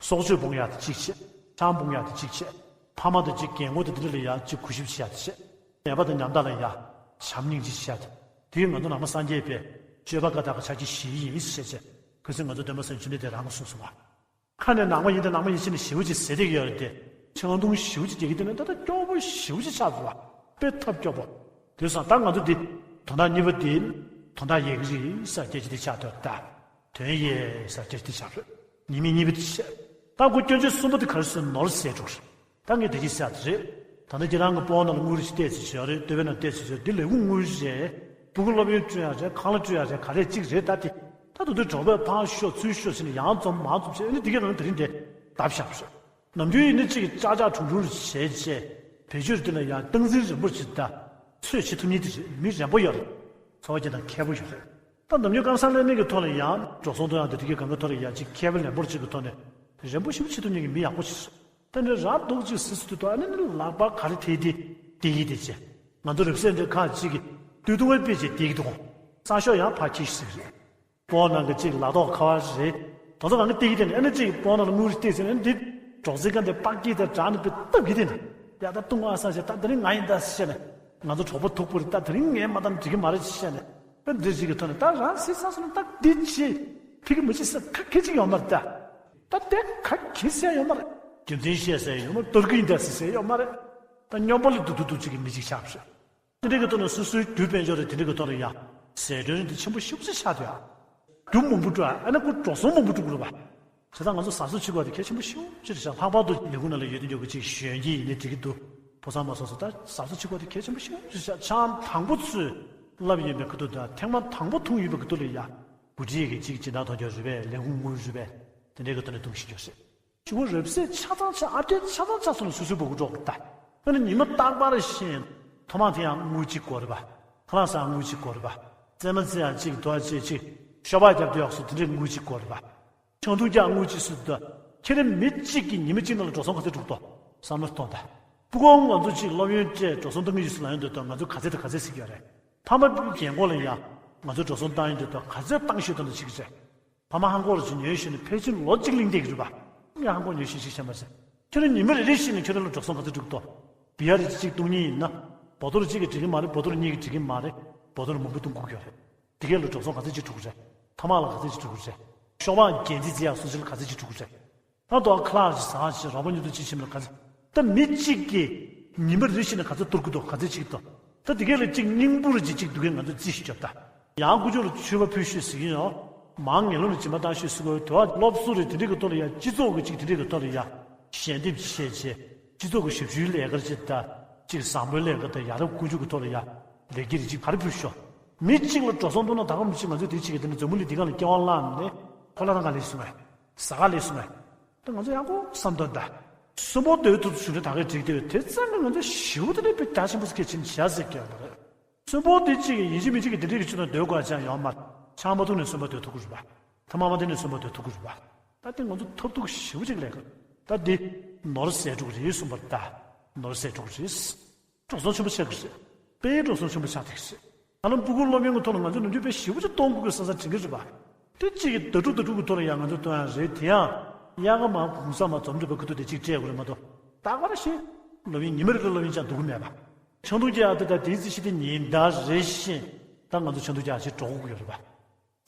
སྲོག་གཅོད་སྤོང་ཡག་དེ་གཅིག་བྱས། ཆང་འབུང་ཡག་དེ་གཅིག་བྱས། ཕ་མ་དང་གཅིག་རྒན་གོག་དེ་འདི་འདྲ་ལ་ཡག་ཅིག་གུས་ཞབས་བྱེད་ཡག་དེ་བྱས། ནད་པ་དང་ཉམ་ཐག་ལ་ཡག་བྱམས་སྙིང་རྗེ་བྱེད་ཡག་དེ། དེ་ང་ཚོ་ནང་པ་སངས་རྒྱས་པའི་སྤྱོད་པ་བཀའ་རྟགས་ཀྱི་ཕྱག་རྒྱ་བཞི་ཡིན་ཞེས་བྱས། ཁ་སང་ང་ཚོ་སྟོན་པ་སངས་རྒྱས་བཅོམ་ལྡན་འདས་རང་གིས་གསུངས་སོང་བ། ཁ་ནས་ནང་པ་ཡིན་ད་ནང་པ་ཡིན་ཟེར་ནས་ཞེ་པོ་ཅིག་ཟེར་བསྡད་ཀྱི་ཡོད་རེད་དེ། ཆང་འཐུང་ཞེ་པོ་ཅིག་རྒྱག་གི་བསྡད་ན་ད་ལྟ་སྐྱོ་པོ་ཞེ་པོ་ཅིག་ཆགས་འདུག་བ། དཔེ་ཐབས་སྐྱོ་པོ། དེ་སོང་ད་ང་ཚོ་འདི་དོན་དག་གཉིས་པ་འདི་དོན་དག་ཡག་གི་རེད་ཟེར་སྐད་ཆ་འདི་ཆགས་འདུག་ད། དོན་ཡས་ཟེར་སྐད་ཆ་འདི་ཆགས་རེད། ཉེས་དམིགས་གཉིས་པ་འདི་བཤད། ད་ཁོ་སྐྱོན་བརྗོད་གསུམ་པ་འདི་ག་རེ་ཟེར་ནོར་ཟད་འགྲོ་གི་རེད། ད་ངས་དེ་གཅིག་བཤད་ད་རེད། ད་ལྟ་ཁྱེད་རང་གི་སྤོ་ནང་ལ་དངུལ་རེ་ཞིག་གཏད་ཟེར་བྱས་རེད། སྟོད་པའི་ནང་གཏད་ཟེར་བྱས་རེད། འདི་ལས་ཁུངས་དངུལ་རེད། སྤུ་གུ་སློབ་ཡོན་སྤྲོད་ཡག་རེད། ཁང་གླ་སྤྲོད་ཡག་རེད། ག་རེ་གཅིག་རེད། ད་དེ་ད་དུང་འདི་གྲོགས་པོས་ཕར་ཤོག་ཚུར་ཤོག་ཟེར་ནས་ཡང་འཛོམས་མར་འཛོམས་བྱས། ཨ་ནི་འདི་གའི་ནང་དེ་རིང་འདི་བརྡབ་བཞག་པ་རེད། ནམ་རྒྱུན་ཡིན་ན་གཅིག་ཅག་ཅག་གྲུང་གྲུང་བྱས་བྱས། བེད་སྤྱོད་འདི་ལ་ཡང་སྟངས་འཛིན་རིམ་པར་བྱེད། ད་ཚོད་བྱེད་ཐུབ་མཁན་དེ་རེད། མི་རན་པོ་ཡོད་རེད། འཚོ་བ་སྐྱེལ་སྟངས་མཁས་པོ་ཡོད་རེད། ད་ནམ་རྒྱུན་སྐམ་སར་ལས་མེད་ཀྱི་ཐོག་ལ་ཡང་འགྲོ་སོང་གཏོང་ཡག་དེ་དེ་གའི་གང་གའི་ཐོག་ལ་ཡང་གཅིག་མཁས་པ་རན་པོ་གཅིག་གི་ཐོག་ནས་རན་པོ་ཞེ་པོ་བྱེད་ཐུབ་མཁན་གྱི་མི་ཡག་པོ་ཞིག་རེད། ད་ནི་ར་སྡུག་ཅིག་སི་སི་དུ་དོ། ཨ་ནི་ནི་ལག་པ་ག་རེ་ཐེ་དེ་དེ་ཡིན་དེ་བྱས། ང་ཚོ་རེབ་སེ་འདྲ་ཁག་ཅིག་གི་སྟོད་ཐུང་བའི་དཔེ་ཅིག་དེ་གི་འདུག་གོ། སང་ཞོགས་ཡང་ཕར་ཁྱི་ཞིག་རེད། སྤོ་ནང་གི་ཅིག་ལག་ཐོག་ཁ་བ་རེད། དོ་ཚོ་གང་གི་སྟེགས་ཀྱི་དེ་ནི་ཨ་ནི་ཅིག་སྤོ་ནང་ལ་དངུལ་རེ་སྟེགས་ཟིན་ཨ་ནི་འདི་གྲོགས་ཚེ་ག་འདི་པགས་ཀྱི་དེ་དྲག་ནི་པི་སྟབས་ཀྱི་དེ་ནི་ཡ་ད་ཏུང་ཨ་ས་ཞེ་ད་དེ་རིང་ང་ཡིན་ད་ཟེར་ནས་ང་ཚོ་གྲོགས་པོ་ཐུག་པོ་རེད། ད་དེ་རིང་ངས་མ་བཏང་འགྲིག་གི་མ་རེད་ཟེར་ནས་ཨ་འདི་ཞིག་གི་ཐོག་ནས་ད་རང་སི་ས་སོང་ད་འདི་ཅི་ཕི་གི་མི་ཅི་ས་ཁ་ཁེ་ཅིག་ཡོད་མ་རེད། ད་ད་དེ་ཁ་ཁེ་ཟེར་ཡོད་མ་རེད། རྒྱུ་མཚན་བཤད་ཟེར་ཡོད་མ་རེད། གཏོར་གི་ཡིན་ད་ཟེར་ཟེར་ཡོད་མ་རེད། ད་སྨྱོན་པ་ལ་སྡུག་སྡུག་སྡུག་ཅིག་གི་མི་ཅིག་ཆགས་པ་རེད། དེ་འདྲའི་གི་ཐོག་ནས་སོ་སོའི་རྒྱུ་དཔལ་འབྱོར་རེད། དེ་འདྲའི་གི་ཐོག་ནས་ཡང་ཟད་གྲོན་དེ་ཆེན་པོ་ཞེ་པོ་ཅིག་ཆགས་འདུག་ཨ། རྒྱུ་མང་པོ་འགྲོ་ཨ། ཨ་ནི་ཁོ་འགྲོ་སོང་མང་པོ་འགྲོ་དགོས་རེད་པ། བྱས་ཙང་ང་ཚོ་ཟ་སོ་བྱེད་དགོས་དེ་གལ་ཆེན་པོ་ཞེ་པོ་ཅིག་རེད་ཤག་ལྷག་པར་དུ་ལས་ཁུངས་ནང་ལ་ཡོད་དུ་ཡོད་གི་ཅིག་གཞོན་སྐྱེས་ཡིན་ནའི་འགྲིག་གི་འདུག་ཕོ་གསར་མ་སོ་སོ་ད་ཟ་སོ་བྱེད་དགོས་དེ་གལ་ཆེན་པོ་ཞེ་པོ་ཅིག་རེད་ཤག་ཆང་དང་པོ་ཚུར་བསླབ་ཡོད་པའི་གི་འདུག་ད་ཐེངས་མ་དང་པོ་འཐུང་ཡོད་པའི་གི་འདུག་ལ་ཡ། འགོ་ཁྲིད་ཀྱི་ཅིག་སྦྱིན་བདག་མཐོང་རྒྱུ་རེད་པས། ལས་ཁུངས་དངུལ་རེད་པས། དེ་འདྲའི་གི་ཐོག་ནས་འཐུང་ཤེས་རྒྱུ་རེད། ཕྱུག་པོ་རབ་གསལ་ཆ་ཚང་ཆ་ཨ་བྲལ་ཆ་ཚང་ཆ་སོང་ནས་སོ་སོའི་སྤུ་གུ་སྒྲོག་ད། ཨ་ནི་ཉི་མ་རྟག་པར་བཞིན་ ཐོག་མ་དེ་ཡང་དངུལ་གཅིག་དགོས་རེད་པ། ཁ་ལག་ཟ་ཡང་དངུལ་གཅིག་དགོས་རེད་པ། རྩེད་མོ་རྩེ་ཡང་གཅིག་དོ་གཅིག་གཅིག་ཤོ་སྦག་རྒྱབ་དུས་ཡག་སོ་དེ་འདྲས་དངུལ་གཅིག་དགོས་རེད་པ། ཆང་འཐུང་རྒྱག་དངུལ་གཅིག་སུ་དོ། ཁྱེད་རང་མི་གཅིག་གིས་ཉི་མ་གཅིག་ནང་ལ་འགྲོ་སོང་ག་ཚོད་འགྲོ་གི་འདུག་བསམ་བློ་གཏོང་དང་། སྤུ་གུ་ང་ཚོ་གཅིག་སློབ་ཡོན་སྤྲད་འགྲོ་སོང་གཏོང་གི་ཡོད་ཟེར་ལབ་ཡོང་དུས་དོ་ང་ཚོ་ག་ཚད་དང་ག་ཚད་ཟེར་གྱི་ཡོད་རེད། ཕ་མ་རྒན་གོག་ལ་ཡང་ང་ཚོ་འགྲོ་སོང་བཏང་ཡོང་དུས་དོ་ག་ཚད་བཏང་ཤོས་དང་ལ་ཞིག་རེད། ཕ་མ་ཧང་གོ་རུ་ཅིག་ཉོས་ཤེས་ནས་ཕལ་ཆེར་ལོ་གཅིག་གླིང་བསྡད་ཀྱི་རེད་པ། ངས་ཧང་གོ་ཉོས་ཤེས་ཤིག་བྱས་མ་ཟད། ཁྱོད་རང་ཉི་མ་རེ་རེ་བཞིན་ནས་ཁྱོད་རང་ལ་འགྲོ་སོང་ག་ཚོད་འགྲིག་འདུག་བི་ཡར་རེ་གཅིག་བཏུང་མཁན་ཡིན་ན། བོ་ཏོར་གཅིག་གིས་འགྲིག་གི་མ་རེད། བོ་ཏོར་གཉིས་ཀྱིས་འགྲིག་གི་མ་རེད། བོ་ཏོར་མང་པོ་བཏུང་དགོས་ཀྱི་ཡོད་རེད། དེ་གས་ལ་འགྲོ་སོང་ག་ཚོད་ཅིག་འགྲོ་གི་རེད། ཐ་མག་ལ་ག་ཚོད་ཅིག་འགྲོ་གི་རེད། ཤོག་སྦག་རྒྱན་ཆ་རྩེ་ཡག་སོ་ཅིག་ལ་ག་ཚོད་ཅིག་འགྲོ་གི་རེད། ད་དོ་ཁ་ལག་ཟ་ཞིག་རོགས་པ་ཉིད་དུ་ཅིག་ཕྱིན་ལ་ག་ཚོད། ད་མི་གཅིག་གིས་ཉི་མ་རེ་བཞིན་ནས་ག་ཚོད་གཏོར་གི་འདུག་ག་ཚོད་ཅིག་གཏོར། ད་དེ་གས་ལ་གཅིག་སྙིང་པོ་རེ་ཅིག་གཅིག་འདུག་གས་ང་ཚོས་རྩིས་ཤིག་རྒྱོབ་ད། ཡང་དཀོན་མཆོག་ལ་མཆོད་པ་ཕུལ་ཤོས་ཟེར་གྱི་ཡོད། མར་ངན་སློང་ལ་སྦྱིན་པ་བཏང་ཤོས་ཟེར་གྱི་ཡོད། དེ་བ་སློབ་གསོ་རེད་དེ་འདྲས་ཀྱི་ཐོག་ལ་ཡ་སྤྱི་ཚོགས་ཀྱི་གཅིག་དེ་འདྲས་ཀྱི་ཐོག་ལ་ཡ་ཞལ་འདེབས་བྱས་བྱས་སྤྱི་ཚོགས་ཀྱི་ཞབས་ཞུའི་ལས་ཀར་བྱེད་ད། གཅིག་བཟང་པོའི་ལས་ཀ་དང་ཡ་རབས་དཀོན་མཆོག་གི་ཐོག་ལ་ཡ་ལས་ཀྱི་རིགས་གཅིག་ག་རེ་ཕུལ་ཤོག་མི་གཅིག་ལ་འགྲོ་སོང་གཏོང་ན་ད་ག་མི་གཅིག་ང་ཚོས་དེ་བྱེད་ཀྱི་དེ་ནི་འཛམ་བུ་གླིང་འདི་ག་ལ་སྐྱེ་བ་བླངས་ནས་ཁོ་ལ་རང་ག་ལས་སོང་ངས་ཟ་ག་ལས་སོང་ངས་ད་ང་ཚོ་ཡག་པོ་བསམ་དོན་ད། གསོན་པོ་སྡོད་ཐུབ་བྱུང་ན་ད་གའི་འགྲིག་དེ་དེ་ཙམ་གྱིས་ང་ཚོ་ཞེ་པོ་དེ་འདྲའི་དཔེ་རྒྱ་ཆེན་པོ་སྐད་ཆེན་བྱ་ཟེར་གྱི་ཡོད་མ་རེད། གསོན་པོ་དེ་གཅིག་གིས་ཡིན་གཅིག་མིན་གཅིག་གིས་དེ་འདྲའི་གི་ཆུ་དང་སྡོད་དགོས་ཅང་ཡོད་མ་རེད། ཆང་མ་འཐུང་ནས་གསོན་པོ་སྡོད་ཐུབ་ཀྱི་རེད་པ། ཐ་མག་མ་འཐེན་ནས་གསོན་པོ་སྡོད་ཐུབ་ཀྱི་རེད་པ། ད་དེ་ང་ཚོ་ཐབས་སྡུག་ཞེ་པོ་ཅིག་ལས་ཀ་ད་འདི་ནོར་ཟད་འགྲོ་གི་རེད་གསུངས་པ་རེད་ད། ནོར་ཟད་འགྲོ་གི་རེད། འགྲོ་སོང་ཆེན་པོ་ཆགས་ཀྱི་རེད། དཔེ་འགྲོ་སོང་ཆེན་པོ་ཆགས་བསྡད་ཀྱི་རེད། ད་ལམ་སྤུ་གུ་སློབ་ཡོན་གྱི་ཐོག་ལ་ང་ཚོ་ནམ་རྒྱུན་དཔེ་ཞེ་པོ་ཅིག་གཏོང་དགོས་ཀྱི་ས་ས་དྲན་གྱི་རེད་པ། དེ་གཅིག་གིས་ཟླ་དྲུག་ཟླ་དྲུག་གི་ཐོག་ལ་ཡང་ང་ཚོ་གཏོང་ཡ་རེད། དེ་ཡང་དབྱར་ཁ་མ་གུང་སེང་མ་འཛོམས་འགྲིག་པའི་ཁ་ཐུག་དེ་གཅིག་སྤྲད་དགོས་རེད་མ་གཏོགས། རྟག་པར་ཞིག་སློབ་ཡོན་ཉི་མ་རེ་རེ་སློབ་ཡོན་ཅང་འདུག་གི་མེད་པ། ཆང་འཐུང་རྒྱག་ཡ་དེ་ད་དེའི་རྩིས་གཞི་དེ་ཉིན་ལྟར་རེ་བཞིན་ད་ང་ཚོ་ཆང་འཐུང་རྒྱག་ཡ་ཞིག་འགྲོ་དགོས་ཀྱི་ཡོད་རེད་པ།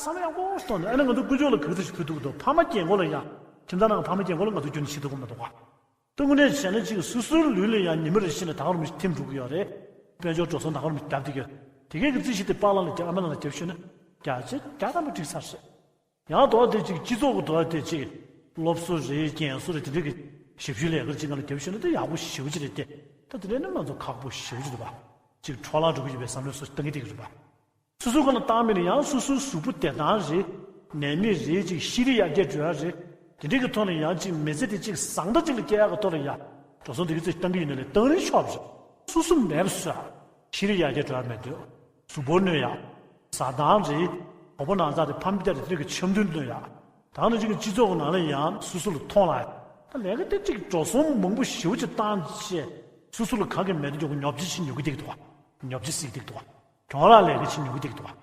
བསམ་བློ་ཡག་པོ་གཏོང་ནས་ཨ་ནི་ང་ཚོ་དཀོན་མཆོག་ལ་ག་ཚོད་ཞིག་ཕུལ་ཐུབ་ཀྱི་འདུག་ཕ་མ་རྒན་གོག་ལ་ཡང་ཁྱིམ་ཚང་ནང་ཕ་མ་རྒན་གོག་ལ་ང་ཚོ་རྒྱུན་ནས་བྱེད་ཐུབ་ཀྱི་མི་འདུག་ག་ད་དངོས་གནས་བྱས་ན་གཅིག་སོ་སོའི་ལུས་ལ་ཡང་ཉི་མ་རེ་བཞིན་ནས་ད་ག་རུ་མི་ཐིམ་འགྲོ་གི་ཡོད་རེད། དཔལ་འབྱོར་འགྲོ་སོང་ད་ག་རུ་མི་བརྒྱབ་བསྡད་ཀྱི་ཡོད། དེ་གས་ཀྱི་རྩིས་གཞི་དེ་པཱ་ལགས་ལ་རྒྱབ་ཨ་མ་ལགས་ལ་རྒྱབ་ཤོད་ན་རྒྱ་ཆེ་རྒྱ་དམ་པ་འགྲིག་ཚར་རེད། ཡང་དོ་དེ་གཅིག་སྤྱི་ཚོགས་ཀྱི་དོ་དེ་གཅིག་སློབ་གསོ་རེད་རྒན་གསོ་རེད་དེ་འདྲ་གི་ཞབས་ཞུའི་ལས་ཀར་གཅིག་ང་ལ་རྒྱབ་ཤོད་ན་དེ་ཡག་པོ་ཞེ་པོ་ཅིག་རེད་དེ། ད་དེ་འདྲ་ནི་ང་ཚོ་ཁག་པོ་ཞེ་པོ་ཅིག་འདུག་པ། གཅིག་འཕྲོ་བརླག་འགྲོ་གི་ཡོད་པའི་བསམ་བློའི་སོ་སོ་གཏོང་གི་བསྡད་ཀྱི་རེད་པ། སོ་སོའི་སྒང་ལ་བཏང་མེད་ན་ཡང་སོ་སོའི་གཟུགས་པོ་བདེ་ཐང་རེད། ནད་མེད་རེད་ཅིག་ཤེས་རིག་ཡར་རྒྱས་འགྲོ་ཡ་རེད། དེ་འདྲའི་གི་ཐོག་ནས་ཡང་ཅིག་མི་ཚེ་དེ་ཅིག་བཟང་ཐག་ཅིག་ལ་སྐྱེལ་ཡག་གི་ཐོག་ལ་ཡ། འགྲོ་སོང་དེ་གི་ཚེ་བཏང་གི་ཡོད་ན་ལས་བཏང་རིན་ཆོག་པ་རེད། སོ་སོ་མེད་པ་བཟོ་ཡ། ཤེས་རིག་ཡར་རྒྱས་འགྲོ་ཡ་མེད་དུས། གཟུགས་པོ་གནོད་ཡ། བཟའ་ཐང་རེད། གྲོགས་པོ་ནང་ཚ་རེད་ཕམ་རྒྱ་རེད་དེ་འདྲའི་གི་འཆམ་མཐུན་གནོད་ཡ། ད་ནི་ཅིག་གི་སྤྱི་ཚོགས་ཀྱི་ནང་ལ་ཡང་སོ་སོ་ལ་མཐོང་ལ་ཡ། ད་ལས་ཀ་དེ་ཅིག་འགྲོ་སོང་མང་པོ་ཞེ་པོ་ཅིག་བཏང་བྱས། སོ་སོ་ལ་ག་གེ་མེད་དུ་འཇོག་གི་ཉོབ་ཆ་ཞིག་ཉོ་གི་བསྡད་ཀྱི་འདུག་ག་ཉོབ་ཆ་སྲིད་ཀྱི་བསྡད་ཀྱི་འདུག་ག་གྱོང་རག་ལས་ཀ་ཅིག་ཉོ་གི་བསྡད་ཀྱི་འདུག་ག་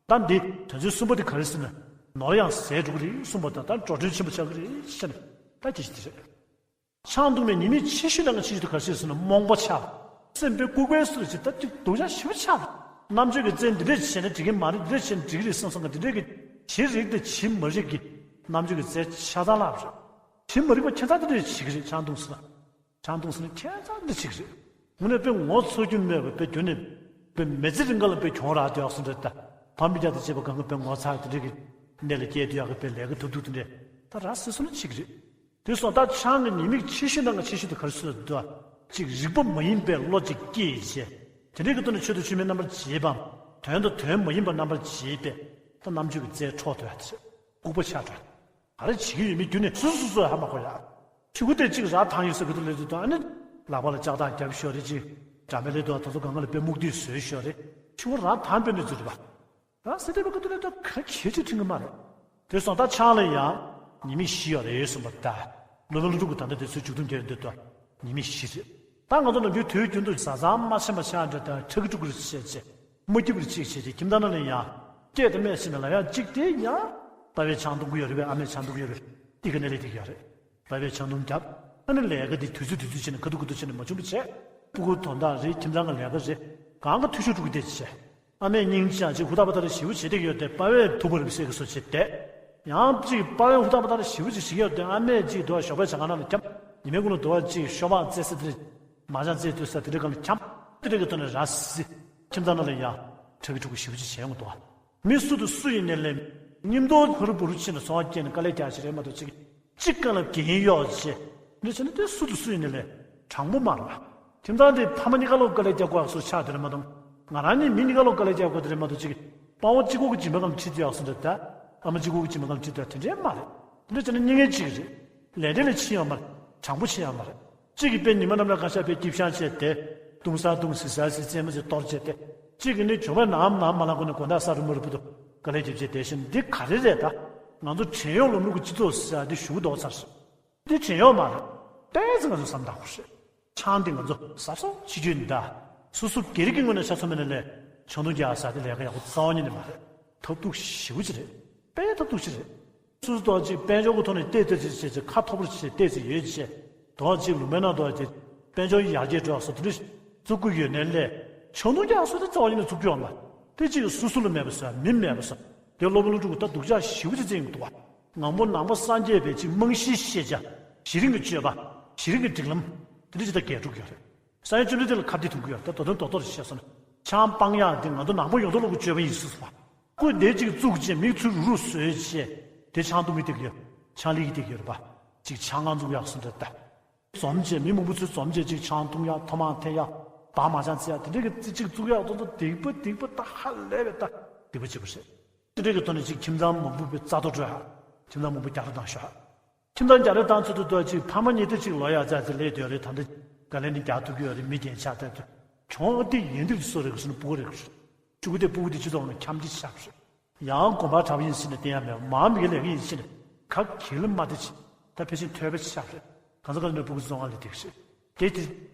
ད་འདི་དོན་ཚན་གསུམ་པ་དེ་ག་རེ་ཟེར་ན། ནོར་ཡང་ཟད་འགྲོ་གི་རེད་གསུངས་པ་དང་ད་འགྲོ་གྲོན་ཆེན་པོ་ཆགས་ཀྱི་རེད་ཟེར་ནས་ད་སྐད་ཆ་དེ་རེད། ཆང་འཐུང་མཁན་ཉི་མའི་ཆེ་ཤོས་ནང་གི་ཆེ་ཤོས་དེ་ག་རེ་ཟེར་ན་རྨོངས་པ་ཆགས། སེམས་དཔའི་ལྐུགས་པའི་སུ་རེད་ཅེས་ད་ཅིག་སྡུག་ཅག་ཞེ་པོ་ཆགས། རྣམ་དཔྱོད་ཀྱི་རྩལ་འདི་འདྲས་བྱས་ན་འགྲིག་གི་མ་རེད་འདི་འདྲས་བྱས་ན་འགྲིག་གི་རེད་བསམ་བསམ་གི་འདི་འདྲས་ཀྱི་བྱེད་རིགས་དང་བྱེད་མ་རིགས་ཀྱི་རྣམ་དཔྱོད་ཀྱི་རྩལ་ཆ་ཚང་བརླག་རེད། བྱེད་མ་རིགས་པ་ཁྱད་མཚར་འདི་འདྲས་བྱེད་ཀྱི་རེད། ཆང་འཐུང་ཟེར་ན། ཆང་འཐུང་ཟེར་ན་ཁྱད་མཚར་འདི་བྱེད་ཀྱི་རེད། དངོས་གནས་དཔེ་ངོ་ཚ་རྒྱུ་མེད་པ་དཔེ་རྒྱུན་ནས་དཔེ་མི་ཚེ་རིང་ག་ལ་དཔེ་གྱོང་རག་དེ་ཡག་སོང་རེད་ད། ཕམ་པི་རྒྱ་དང་བཅས་པ་གང་གི་དཔེ་ངོ་ཚ་དེ་འདྲས་ཀྱི་གནས་ལ་སྐྱེལ་དུས་ཡག་གི་དཔེ་ལས་ཀ་ཐུབ་ཐུབ་དེ་འདྲས་ད་རག་སོ་སོ་ན་བྱེད་ཀྱི་རེད། དེ་སོང་ད་ཆང་གི་ཉེས་དམིགས་ཆེ་ཤོས་ནང་གི་ཆེ་ཤོས་དེ་ག་རེ་ཟེར་ན་འདུག་ཨ། གཅིག་རིག་པ་མ་ཡིན་པའི་བློ་གཅིག་སྐྱེས་བྱས། དེ་འདྲའི་གི་ཐོག་ནས་ཆོས་དང་ཆོས་མིན་རྣམ་པར་འབྱེད་པའམ། དོན་དང་དོན་མ་ཡིན་པ་རྣམ་པར་འབྱེད་པས་ད་རྣམ་དཔྱོད་ཀྱི་རྩལ་འཕྲོག་འདུག་ཨ། ལྐུགས་པ་ཆགས་འགྲོ། ག་རེ་བྱེད་ཀྱི་ཡོད་མེད་རྒྱུ་ནས་སོ་སོ་སོ་སོ་ཧ་མ་གོ་ཡ། ཕྱུ་གུ་དེ་གཅིག་ར་ཐང་ཡོད་ས་གི་དུ་ལས་དུ་དང་ཨ་ནི། ལག་པ་ལ་ལྕགས་ཐག་རྒྱབ་ཤོར་རེ་གཅིག་འདྲ་མེད་ལས་དུ་དང་ཚོ་གང་ག་ལ་དཔེ་མུག་དུས་བཟོས་ཤོར་རེ། ཕྱུ་གུ་ར་ཐང་དཔེ་གནས་ཚུལ་རེད་པ། ར་སེ་དེ་བ་ག་དུ་ལས་དུ་ག་ཁྱེད་ཅིག་ཁྲིམས་གི་མ་རེད། དེ་སོང་ད་ཆང་ལ་ཡང་ཉི་མ་བཞི་ཡོད་རེད་གསུངས་པ་ད། ལོ་མི་ལོ་དྲུག་གི་ད་ལྟ་དེ་ཚོའི་མཇུག་སྡོམ་རྒྱག་ཡོད་འདོད་དོ། ཉི་མ་བཞི་རེད། ད་ང་ཚོ་ནམ་རྒྱུན་དུས་རྒྱུན་དུ་བཟའ་ཚང་མ་ཆེན་པ་ཆགས་འདྲ་དང་ཁྲག་གི་དཀྲུག་རེ་བྱས་བྱས། མ་སྐྱིད་པར་ཅིག་བྱས་ཏེ་ཁྱིམ་ཚང་ནང་ལ་ཡང་སྐད་དུ་སྨྲས་ཟིན་ན་ལ་ཡང་གཅིག་དེ་ཡང་པ་ཕས་ཆང་འཐུང་གི་ཡོད་རེད་པས། ཨ་མས་ཆང་འཐུང་གི་ཡོད་རེད། ཏི་ཀ་ནས་ལས་ཏི་ཀ་ཡོད་རེད། པ་ཕས་ཆང་འཐུང་བརྒྱབ། ཨ་ནི་ལས་ཀ་དེ་དུས་ཚོད་དུས་ཚོད་བྱས་ནས་ཁ་ཐུག་ཁ་ཐུག་བྱས་ནས་མ་བྱུང་བ་བྱས། སྤུ་གུ་དོན་དག་རེད། ཁྱིམ་ཚང་གི་ལས་ཀ་རེད། གང་ག་འཐུས་ཤོར་འགྲོ་གི་དེ་བྱས། ཨ་མས་སྙིང་རྗེ་ཅིག་ཧུར་ཐག་པ་ལྟར་ཞེ་པོ་བྱེད་བསྡད་ཡོད་དེ་པ་ཕས་ཐུབ་པ་རེད་ཟེར་གི་བཟོ་བྱས་བསྡད། ཡང་ཅིག་པ་ཕས་ཧུར་ཐག་པ་ལྟར་ཞེ་པོ་ཅིག་བྱེད་ཀྱི་ཡོད་དེ་ཨ་མས་ཅིག་དུ་བ་ཞོགས་པའི་ཇ་ཁང་ནང་ལ་འཁྱམ། ཉི་མའི་གུང་ལ་དུ་བ་ཅིག་ཤོ་སྦག་རྩེ་ས་དེ་རེད། མ་ཅང་རྩེ་དུས་ས་དེ་འདྲའི་སྒང་ལ་འཁྱམ། དེ་འདྲའི་གི་ཐོག་ནས་ར་སི། ཁྱིམ་ཚང་ནང་ལ་ཡང་ཁྲག་གི་ཕྲུ་གུ་ཞེ་པོ་ཅིག་བྱས་ཡོང་གི་འདུག་བ། མི་སུ་དང་སུ་ཡིན་ནའི་ལས། མཉམ་དུ་ཧུར་བུ་རུ་ཕྱིན་ནས་སོང་བ་སྐྱེས་ནས་དཀའ་ལས་རྒྱག་ཞིག་རེད་མ་གཏོགས་ཅིག་གཅིག་སྒང་ལ་འགན་གཡོག་བྱས། འདི་བྱས་ན་དེ་སུ་དང་སུ་ཡིན་ནའི་ལས། དྲང་པོ་མ་རེད་བ། ཁྱིམ་ཚང་དེ་ཕ་མ་གཉིས་ཀ་ལོག་དཀའ་ལས་རྒྱག་དགོས་ཡག་སུ་ཆགས་དེ་རེད་མ་གཏོགས། ང་རང་གཉིས་མི་གཉིས་ཀ་ལོག་དཀའ་ལས་རྒྱག་དགོས་དེ་རེད་མ་གཏོགས་ཅིག་དཔའ་བོ་གཅིག་པོ་གི་སྦྱིན་པ་གང་ཁྲིད་དུ་ཡག་སུ་འདྲ་ད། ཨ་མ་གཅིག་པོ་གི་སྦྱིན་པ་གང་ཁྲིད་དུ་ཡག་དེ་འདྲའི་མ་རེད། དེ་འདྲ་བྱས་ན་གཉིས་ངན་གཅིག་རེད། ལས་འབྲས་ལ་ཕྱིན་ཡོད་མ་རེད། དྲང་པོ་ཕྱིན་ཡོད་མ་རེད། གཅིག་གིས་དཔེ་ཉི་མ་ནམ་ལ་ག་ཤ་དཔེ་སྐྱིད་ཤང་བྱས་ཏེ། བཏུང་ས་བཏུང་ཟི་ཟ་ཟི་རྩེད་མོ་ཟི་གཏོར་བྱས་ཏེ། གཅིག་གིས་ནི་བྱུང་བའི་ནའམ་ནའམ་མ་ལ་ཁོ་ནས་དགོང་དག་ས་རུ་མ་རུ་བུ་དུ་དཀའ་ལས་རྒྱབ་བྱས་བསྡད་བཞིན་འདི་ག་རེ་རེད་ད། ང་ཚོ་བྲན་གཡོག་ལམ་ལུགས་ཀྱི་སྤྱི་ཚོགས་ཟེར་ཡ་འདི་ཞུ་གི་འདུག་ཚར་སོང་། འདི་བྲན་གཡོག་མ་རེད། ཏོག་ཙམ་ང་ཚོ་བསམ་བཏང་དགོས་རེད། ཆང་འདི་ང་ཚོ་ཟབ་ཟབ་ཕྱི་རྒྱུད་འདི་ད། སོ་སོ་སྒེར་གྱི་ངོས་ནས་ཆ་ཚང་མེད་ན་ལས་ཆང་འཐུང་རྒྱག་ཟ་དེ་ལས་ཀ་ཡག་པོ་རྩ་བ་ཉིད་ནས་མ་རེད། ཐབས་སྡུག་ཞེ་པོ་ཅིག་རེད། དཔེ་ཐབས་སྡུག་ཅིག་རེད། སོ་སོ་ཏོག་ཅིག་དཔལ་འབྱོར་གྱི་ཐོག་ནས་བལྟས་བལྟས་ཅིག་བྱས་ཅིག་ཁ་ཐོར་པོ་བྱས་བལྟས་ཅིག་ཡོད་ཅིག་བྱས་ཏོག་ཅིག་ལུང་པའི་ནང་དུ་ཅིག་དཔལ་འབྱོར་ཡར་རྒྱས་འགྲོ་བ་སོགས་དེ་འདྲ་བཙུགས་ཀྱི་ཡོད་ནའི་ལས་ཆང་འཐུང་རྒྱག་སོགས་དེ་རྩ་བ་ཉིད་ནས་བཙུགས་རྒྱུ་ཡོད་མ་རེད། དེ་ཅིག་སོ་སོ་ལ་མེད་པ་བཟོ་ཡ་མི་མེད་པ་བཟོ། དེ་སློབ་དཔོན་ཀླུ་སྒྲུབ་ཀྱིས་ད་སྡུག་ཅག་ཞེ་པོ་ཅིག་བརྩི་ཡོང་གི་འདུག་བ། ངང་པོ་ནང་པ་སངས་རྒྱས་པའི་ཅིག་རྨང་གཞིའི་ཤེས་བྱ། གཞི་རིམ་གྱི་སྤྱོད་པ། གཞི་རིམ་གྱི་སྒྲིག་ལམ། དེ་འདྲ་ཅིག་ད་འགལ་འགྲོ་གི་ཡོད་རེད། ས་ཡ་བཅུ་འདྲ་དེ་ལ་ཁ་གཏད་གཏོང་གི་ཡོད་རེད། ད་དོ་དོན་རྡོག་རྡོག་རེ་བཤད་སོང་ན། ཆང་སྤང་ཡག་འདི་ང་ཚོ་ནག་པོ་ཡོངས་རྫོགས་ལ་གི་སྤྱོད་པ་ཡིན་ཟེར་སོང་བ། ཁོས་དེ་གཅིག་བཙུགས་རྗེས་མི་ཚུར་རུ་རུ་བཟོས་རྗེས་དེ་ཆང་འཐུང་མི་དེ་གི་ཡོད། ཆང་ལི་ཡི་དེ་གི་ཡོད་རེད་པ། གཅིག་ཆང་ཁང་བཙུགས་ཡག་སོང་འདྲ་ད། འཛོམས་རྗེས་མི་མང་པོ་ཚུར་འཛོམས་རྗེས་གཅིག་ཆང་འཐུང་ཡག་ཐོག་མར་འཐེན་ཡག་བག་མ་ཆང་བཙལ་ཡག་དེ་འདྲའི་གི་རྩི་གཅིག་བཙུགས་ཡག་ཏོག་ཏོག་སྡིག་པ་སྡིག་པ་ད་ཧ་ལས་པའི་ད་སྡིག་པ་ཆེ་པོ་རེད། དེ་འདྲའི་གི་ཐོག་ནས་གཅིག་ཁྱིམ་ཚང་མང་པོ་པའི་རྩ་གཏོར་སྤྲོད་ཡག་ཁྱིམ་ཚང་མང་པོ་རྒྱག་རེས་བཏང་ཤོག་ཡག་ཁྱིམ་ཚང་རྒྱག་རེས་བཏང་ཚུལ་དུ་ལྟོས་ཅིག་ཕ་མ་གཉིས་དེ་གཅིག་ལོ་ཡག་ཙག་ཙིག་སླེབས་བསྡད་ཡོད་རེད། ད་ལྟ་དཀའ་ལས་ནི་རྒྱག་ཐུབ་ཀྱི་ཡོད་རེད། མི་རྒན་ཆགས་ཐལ་དུ་གྱོང་དེ་ཡིན་དུས་སུ་རེད་གི་སུ་ནི་སྤུ་གུ་རེད་གི་སུ། ཕྲུ་གུ་དེ་སྤུ་གུ་དེ་སྤྱི་ཚོགས་ནང་འཁྱམས་ཀྱི་ཆགས་རེད། ཡང་དགོན་པར་གྲྭ་པ་ཡིན་ཕྱིན་ནས་བསྟེན་ཡག་མེད་པ། མ་མི་གི་ལས་ཀ་ཡིན་ཕྱིན་ནས་ག་གེ་ལ་མ་བདེ་ཕྱིན་ད་ཕལ་ཆེར་ཐོས་པ་ཆགས་རེད། གང་ཟག་ག་ནས་སྤུ་གུ་ཚོ་ང་ལས་འདེགས་ཤིག་དེ་དེ།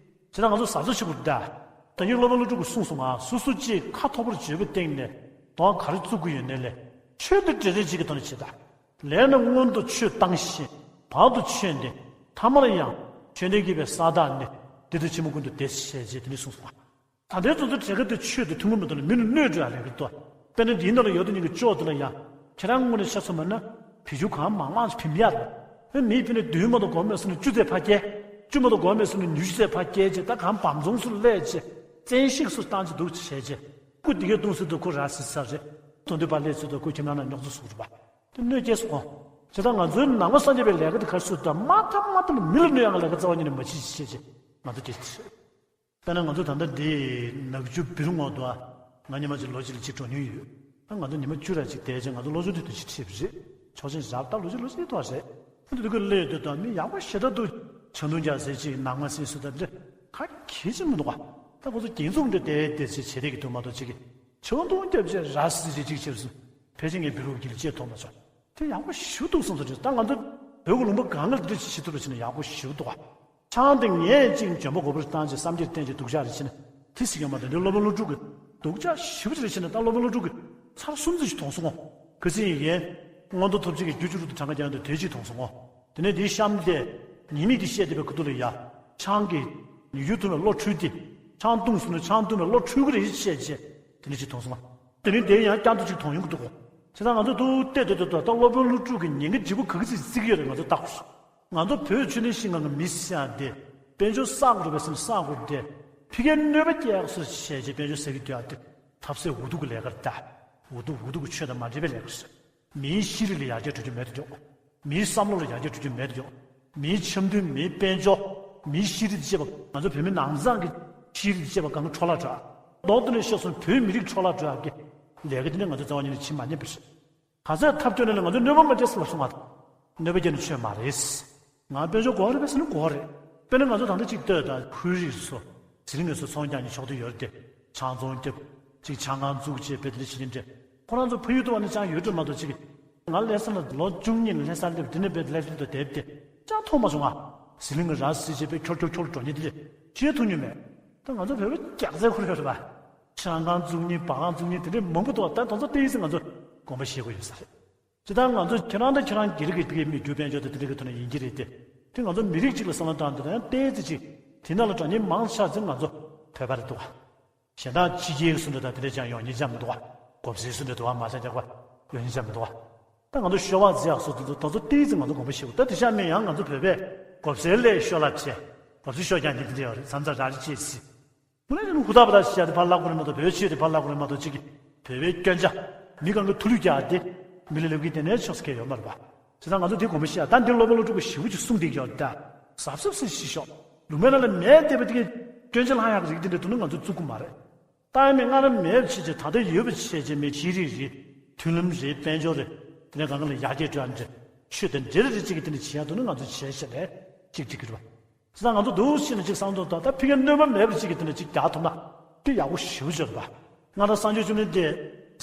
བྱས་ན་ང་ཚོ་ཟ་ཚོ་ཆེ་བོ་འདྲ། ད་ཉིད་སློབ་དཔོན་ཀླུ་སྒྲུབ་ཀྱིས་གསུངས་སོང་ང་། སོ་སོ་ཅིག་ཁ་ཐོར་པོར་བརྗོད་པའི་སྟེང་ནས་དོན་ག་རེ་བཙུགས་ཀྱི་ཡོད་ནའི་ལས་ཆོས་དེ་འབྲེལ་རེས་ཅིག་གི་ཐོག་ནས་བྱེད་ད། ལས་ནི་སྔོན་དུ་ཆོས་བཏང་ཞིང་། བར་དུ་ཆོས་འདི། ཐ་མར་ཡང་ཆོས་ལྡན་གྱི་བའི་ས་བདག་ནི། འདི་དང་ཕྱི་མ་ཀུན་ཏུ་བདེ་ཞེས་བྱས་དེ་ནས་གསུངས་སོང་ང་། ད་ལྟའི་བཙོན་ཟུར་གྲས་ཀ་དེ་ཆོས་དེ་ཐུན་མོང་མ་གཏོགས་ལ་མི་ལ་གནོད་འགྲོ་ཡ་ལས་ཀ་ཏོ། དཔེར་ན་འདིའི་ནང་ལ་ཡོད་དེ་ཉིད་ཀྱི་ཅོག་དེ་ལ་ཡང་ཁྱེད་རང་ངོས་ནས་ཤ་ཚོམ་པ་ན་བེད་སྤྱོད་གང་མང་མང་ཞིག་བིམ་ཡ་རེད། ཨེ་མིའི་ཕི་ནས་བདུན་མ་གཏོགས་སྒོམ་མེད་སོང་ན་བཅུ་ཙམ་ཕར་སྐྱེལ། བཅུ་མ་གཏོགས་སྒོམ་མེད་སོང་ན་ཉི་ཤུ་ཙམ་ཕར་སྐྱེལ་བྱས་ད་གང་བམ་ཚོང་སུ་སླེབས་བྱས་བཙན་ཤེད་སུ་བཏང་བྱས་འདུག་བྱས་བྱས་ཁུ་འདི་གའི་གཏོང་སྲིད་དུ་ཁུ་ར་སི་ས་རེད། དོན་དུ་པ་སླེབས་སྲིད་དུ་ཁུ་ཁྱིམ་ནང་ན་རྙོག་འཛིང་སུ་རུ་པ་དེ་གནོད་སྐྱེལ་སོང་། བྱས་ད་ང་ཚོའི་ནང་པ་སངས་རྒྱས་པའི་ལས་ཀ་དེ་ག་རེ་སུ་ད་མ་ཐམ་མ་ཐམ་མི་ལ་གནོད་ཡ་ང་ལས་ཀ་རྩ་བ་ཉིད་ནས་མ་བྱེད་བྱས་བྱས་ང་ཚོ་དེ་བྱས། དཔེར་ན་ང་ཚོ་ད་ལྟ་འདི་ནག་ཆུ་བི་རུ་ངོགས་དུ་ང་ཉི་མ་གཅིག་ལོ་གཅིག་ལ་གཅིག་འགྲོ་མྱོང་ཡོད། ད་ང་ཚོ་ཉི་མ་བཅུ་ར་གཅིག་བསྡད་ཅིང་ང་ཚོ་ལོ་གཅིག་དུས་དུ་ཅིག་ཁྲིད་པ་རེད། ཆོག་མཆན་བཞག་ད་ལོ་གཅིག་ལོ་གཅིག་ཐོག་རེད། ཨ་འདི་དུས་ཀྱི་སླེབས་དུས་ད་མི་ཡག་པོ་ཞེ་དྲག་འདུག་ཆང་འཐུང་རྒྱག་ཟེར་ཅིག་ནང་མ་སྲིད་སུ་ད་འདི་ག་གེ་ཅིག་མི་འདུག་ག་ད་ཁོ་ཚོ་རྒྱན་འཛུགས་འདྲ་བསྡད་བསྡད་ཅིག་བྱེད་བསྡད་ཀྱི་འདུག་མ་གཏོགས་ཅིག་གི་ཆང་འཐུང་རྒྱབ་ཅིག་ར་སི་ཅིག་ཅིག་བྱེད་སོང་། ཕལ་ཆེར་ངས་བི་རུ་གི་ལ་བཅད་ཐོག་མ་ཆོག་དེ་ཡག་པོ་ཞེ་པོ་འདུག་བསམ་ཚོད་རེད། ད་ང་ཚོ་བོད་ཀྱི་ལུང་པ་སྒང་ག་ལ་འདི་འདྲ་ཅིག་བྱེད་ཐུབ་པ་བྱས་ན་ཡག་པོ་ཞེ་པོ་འདུག་ག་ཆང་དེ་ངས་གཅིག་འཇོན་པོ་གོ་བར་བཏང་རྗེས་བསམ་འཁྱེར་བསྟན་རྗེས་སྡུག་ཅག་རེ་བྱས་ན་དེ་སྲིད་ཡོད་མ་རེད། འདི་སློབ་དཔོན་ཀླུ་སྒྲུབ་ཀྱིས་སྡུག་ཅག་ཞེ་པོ་ཅིག་རེ་བྱས་ན་ད་སློབ་དཔོན་ཀླུ་སྒྲུབ་ཀྱིས་ཚར་གསུམ་ཙམ་ཞིག་མཐོང་སོང་ངོ་། ཁ་སང་ཡིན་མཁན་མངོན་མཐོ་ཐོབ་ཆེན་གྱིས་རྒྱུ་བཅུ་དྲུག་ཏུ་གྲངས་ཀ་རྒྱག་འདུག་དེ་གཅིག་མཐོང་སོང་ངོ་། དེ་ནས་དེའི་གཤམ་དེ་ཉེས་དམིགས་དེ་བཤད་བསྡད་པའི་ཁ་ཐུག་ལ་ཡ་ཆང་གིས་ཉེས་རྒྱུ་ཐུབ་ནས་བློ་འཁྲུལ་ཏེ་ཆང་བཏུང་སོང་ན་ཆང་བཏུང་བའི་བློ་འཁྲུལ་གི་རེད་བཤད་རྗེས་དེ་ནས་གཅིག་མཐོང་སོང་ངོ་། དེ་ནས་དེ་ཡང་བསྐྱར་དུ་གཅིག་མཐོང་ཡོང་གི་འདུག་གོ། བྱས་ཙང་ང་ཚོ་ཐུག་བལྟས་བལྟས་བལྟས་བལྟས་ད་སློབ་དཔོན་ཀླུ་སྒྲུབ་ཀྱིས་ཉེན་ཁ་ལྗིད་པོ་ག་གི་ཚིག་བརྩི་གི་ཡོད་རེད་ང་ཚོ་བལྟ་དགོས། ང་ཚོ་བོད་ཆོས་ལྡན་ཤིང་ཁང་གི་མི་ཟེར་ཡག་དེ་དཔལ་འབྱོར་བསགས་དགོས་རེད་པས་ཟེར་ན་བསགས་དགོས་རེད་དེ་ཕ་གིར་གནོད་པ་སྐྱེལ་ཡག་སུ་བྱས་རྗེས་དཔལ་འབྱོར་ཟ་གི་སྡོད་ཡག་དེ་ཐབས་ཟད་འུ་སྡུག་གི་ལས་ཀ་རེད་ད། འུ་སྡུག་འུ་སྡུག་གི་ཆོས་དང་མ་འདྲེས་པའི་ལས་ཀ་རེད། མིའི་ཤེས་རིག་ལ་ཡར་རྒྱས་འགྲོ་རྒྱུ་མེད་དུ་འགྲོ། མིའི་བསམ་བློ་ལ་ཡར་རྒྱས་འགྲོ་རྒྱུ་མེད་དུ་འགྲོ། མིའི་འཆམ་མཐུན་མིའི་དཔལ་འབྱོར་མིའི་ཤེས་རིག་ཅེས་པ་ང་ཚོ་བོད་མི་ནང་ཚང་གི་ཤེས་རིག་ཅེས་པ་གང་ག་འཕྲོ་བརླག་འགྲོ། མདོར་བསྡུས་ནས་བཤད་སོང་བོད་མི་རིགས་འཕྲོ་བརླག་འགྲོ་ཡག་གི་ལས་ཀ་དེ་ནི་ང་ཚོ་རྩ་བ་ཉིད་ནས་བྱེད་མ་ཉན་པ་རེད། ག་ཚོད་ཐབས་སྐྱོ་ནས་ལ་ང་ཚོ་གནོད་པ་མ་སྐྱེལ་ཟེར་བ་སོང་བ་དང་། གནོད་པ་སྐྱེལ་ནི་ཆོས་མ་རེད། ང་དཔལ་འབྱོར་དགོས་རེད་པས་ཟེར་ན་དགོས་རེད། དཔེར་ན་ང་ཚོ་ད་ལྟ་གཅིག་ལྟོས་དང་ཁུལ་རིགས་སུ་ཟི་ལིང་ངེད་ཚོ་ཚོང་རྒྱག་ནས་ཆོག་ཏུ་ཡོད་རེད་དེ། ཆང་ཚོང་རྒྱབ། གཅིག་ཆང་ཁང་བཙུགས་བྱས་དཔེ་དེ་འདྲ་བྱེད་ཀྱིན་རེད། ཁོ་རང་ཚོ་ཕ་ཡུལ་དུ་བ་ནས་ཅང་ཡོད་འགྲོ་མ་གཏོགས་གཅིག་ང་ལྷ་ས་ལ་ལོ་བཅུ་གཉིས་ལ་ལྷ་སར་སླེབས་དེ་ནས་དཔེ་ལྷ་སར་དུ་བསྡད་དེ་ཅང་མཐོང་མ་བྱུང་ང་། ཟི་ལིང་གི་ར་བཟི་བྱས་དཔེ་འཁྱོར་འཁྱོར་འཁྱོར་འགྲོ་མཁན་དེ་འདྲ་ཅིག་མཐོང་མྱོང་མེད། ད་ང་ཚོ་བོད་པ་རྒྱགས་ཚད་ཁུར་ཡོད་རེད་པ། ཆང་ཁང་བཙུགས་མཁན་བ་ཁང་བཙུགས་མཁན་དེ་འདྲ་མང་པོ་འདུག་ད་དེ་ཚོ་ཏོག་ཙམ་ང་ཚོ་དགོངས་པ་བཞེས་དགོས་ཡོད་ས་རེད། ཇི་ལྟར་ང་ཚོ་ཁྱེད་རང་དང་ཁྱེད་རང་སྒེར་གྱི་ཕ་གིའི་མི་རྒྱུ་དཔལ་འབྱོར་དང་དེ་འདྲ་གི་ཐོག་ནས་ཡིན་གྱི་རེད་དེ། དེ་ང་ཚོ་མི་རིགས་གཅིག་ལ་བསམ་བློ་བཏང་དུས་ད་ཡང་ཏོག་ཙམ་ཅིག་དེ་ནང་ལ་དྲ་མཉམ་མང་ཆེ་ཚོ་ང་ཚོ་བོད་པ་རེད་འདུག་ག་གཞན་དག་ཕྱི་རྒྱལ་གྱི་སུ་འདྲ་དང་དེ་འདྲ་ཅང་ཡོང་མཁན་ཅང་མི་འདུག་ག་གོབ་སེ་སུ་འདྲ་འདུག་ག་མ་ཆ་འཇག་པ་ཡོང་མཁན་ཅང་མི་འདུག་ག་ད་ང་ཚོ་ཤོ་བ་རྫི་ཡག་སོགས་དེ་ཚོ་ད་ཚོ་ཏོག་ཙམ་ང་ཚོ་དགོངས་པ་བཞེས་དགོས། ད་དེ་ཤ་མེད་ཡང་ང་ཚོ་བོད་པས་གོབ་སེ་ལས་ཤོ་ལ་བྱས། གོབ་སེ་ཤོ་རྒྱག་མཁན་དེ་འདྲ་ཡོད་རེད། མཚམས་མཚམས་ར་རི་བྱས་སྲིད། དངོས་གནས་ཀྱི་ཧུར་ཐག་པ་ཐག་བཤད་དེ་ཕར་བརླག་པ་རེད་མ་གཏོགས་བོད་ཆོས་དེ་ཕར་བརླག་པ་རེད་མ་གཏོགས་གཅིག་གིས་བོད་པའི་སྐྱོན་ཆ་མི་གང་གི་ཐུགས་ལུས་རྒྱག་སྟེ་མི་ལ་ལབ་ཀྱི་དེ་ནས་ཆོག་ས་གལ་ཡོད་མ་རེད་པ། བྱས་ཙང་ང་ཚོ་དེ་དགོངས་པ་བཞེས་ཡ། ད་འདིར་སློབ་དཔོན་ཀླུ་སྒྲུབ་ཀྱིས་ཞེ་པོ་ཅིག་གསུངས་བསྡད་ཀྱི་ཡོད་རེད་ད། གཟབ་གཟབ་སེ་ཤི་ཤོག་ལུང་པའི་ནང་ལ་མེད་བསྡད་པ་དེ་གའི་སྐྱོན་ཆ་ལྷག་ཡག་གི་རིགས་དེ་འདྲ་འདུག་ན་ང་ཚོ་བཙུགས་ཀྱི་མ་རེད། ལྟ་ཡ་མེད་སྔར་མེད་པ་བྱས་རྗེས་ད་ལྟ་ཡོད་པ་བྱས་རྗེས་མེད་ཤེས་རིག་རེད། མཐུན་ལམ་རེད། དཔལ་འབྱོར་རེད། དེ་ནས་གང་ག་ལ་ཡར་རྒྱས་འགྲོ་ཡ་འདྲ། ཆོས་དང་འབྲེལ་རེད་ཅིག་གི་དེ་འདྲ་བྱེད་ཡ་འདུག་ན་ང་ཚོ་བྱས་ཤ་ལས་ཅིག་འགྲིག་གི་རེད་པ། བྱས་ཙང་ང་ཚོ་འདུག་སེ་བྱས་ནས་ཅིག་བསམ་བློ་བཏང་། ད་ཕ་གིར་གནོད་པ་མེད་པ་ཅིག་གི་དེ་ནས་ཅིག་རྒྱག་ཐུབ་ན་དེ་ཡག་པོ་ཞེ་པོ་ཅིག་རེད་པ། སྔར་སངས་རྒྱས་བཅོམ་ལྡན་འདས་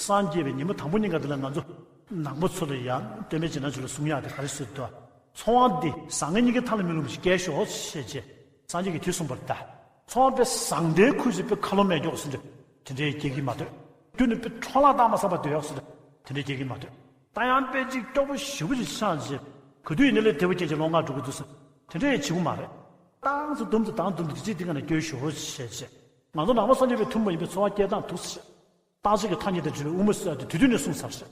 སངས་རྒྱས་པའི་ཉིན་མོ་དང་པོ་ཉིན་ག་དེ་ལ་ང་ཚོ་ནང་པ་ཚོ་ལ་ཡང་སྟོན་པའི་རྗེས་གནང་ཚོ་ལ་གསུང་ཡག་དེ་ག་རེ་ཟེར་དུས། ཚོང་པ་འདི་བཟང་ངན་གཉིས་ཀའི་མཐའ་ལ་མི་ལྷུང་བ་ཞིག་སྐྱེལ་ཤོག་ཅེས་བྱས། སངས་རྒྱས་ཀྱིས་དེ་གསུངས་པ་རེད་ད། ཚོང་པ་དཔེ་བཟང་ལྟའི་ཁུར་ཞིག་དཔེ་ཁ་ལོ་མེད་མགྱོགས་སུ་འདྲ། དེ་འདྲའི་སྐྱེལ་གྱི་མ་འདུག་རྒྱུ་ནི་དཔེ་འཕྲོ་བརླག་བཏང་མ་བསམ་པ་འདོད་ཡག་སུ་འདྲ། དེ་འདྲའི་སྐྱེལ་གྱི་མ་འདུག་ད་ཡང་དཔེ་ཅིག་སྐྱོ་པོ་ཞེ་པོ་ཅིག་ཆགས་རྗེས་ག་དུས་ཡིན་ནའི་ལས་དེ་བ་སྐྱེལ་རྗེས་ལོང་ང་འགྲོ་གི་འདུག་ཟེར། དེ་འདྲ་ཡང་བྱེད་དགོས་མ་རེད། ཏང་ཙི་དུམ་ཙི་ཏང་དུམ་ཙི་ཅིག་དེ་ག་ནས་སྐྱོལ་ཞོར་བྱས་བྱས། ང་ཚོ་ནང་པ་སངས་རྒྱས་པའི་ཐུན་མོང་མ་ཡིན་པའི་འཚོ་བ་སྐྱེལ་སྟངས་འདུག་ཟེར། རྟག་གཅིག་གི་ཐ་སྙད་དང་འབྲེལ་བའི་དབུ་མ་སྲོལ་དེ་དུས་དུས་ནས་གསུངས་ཚར་ཟེར།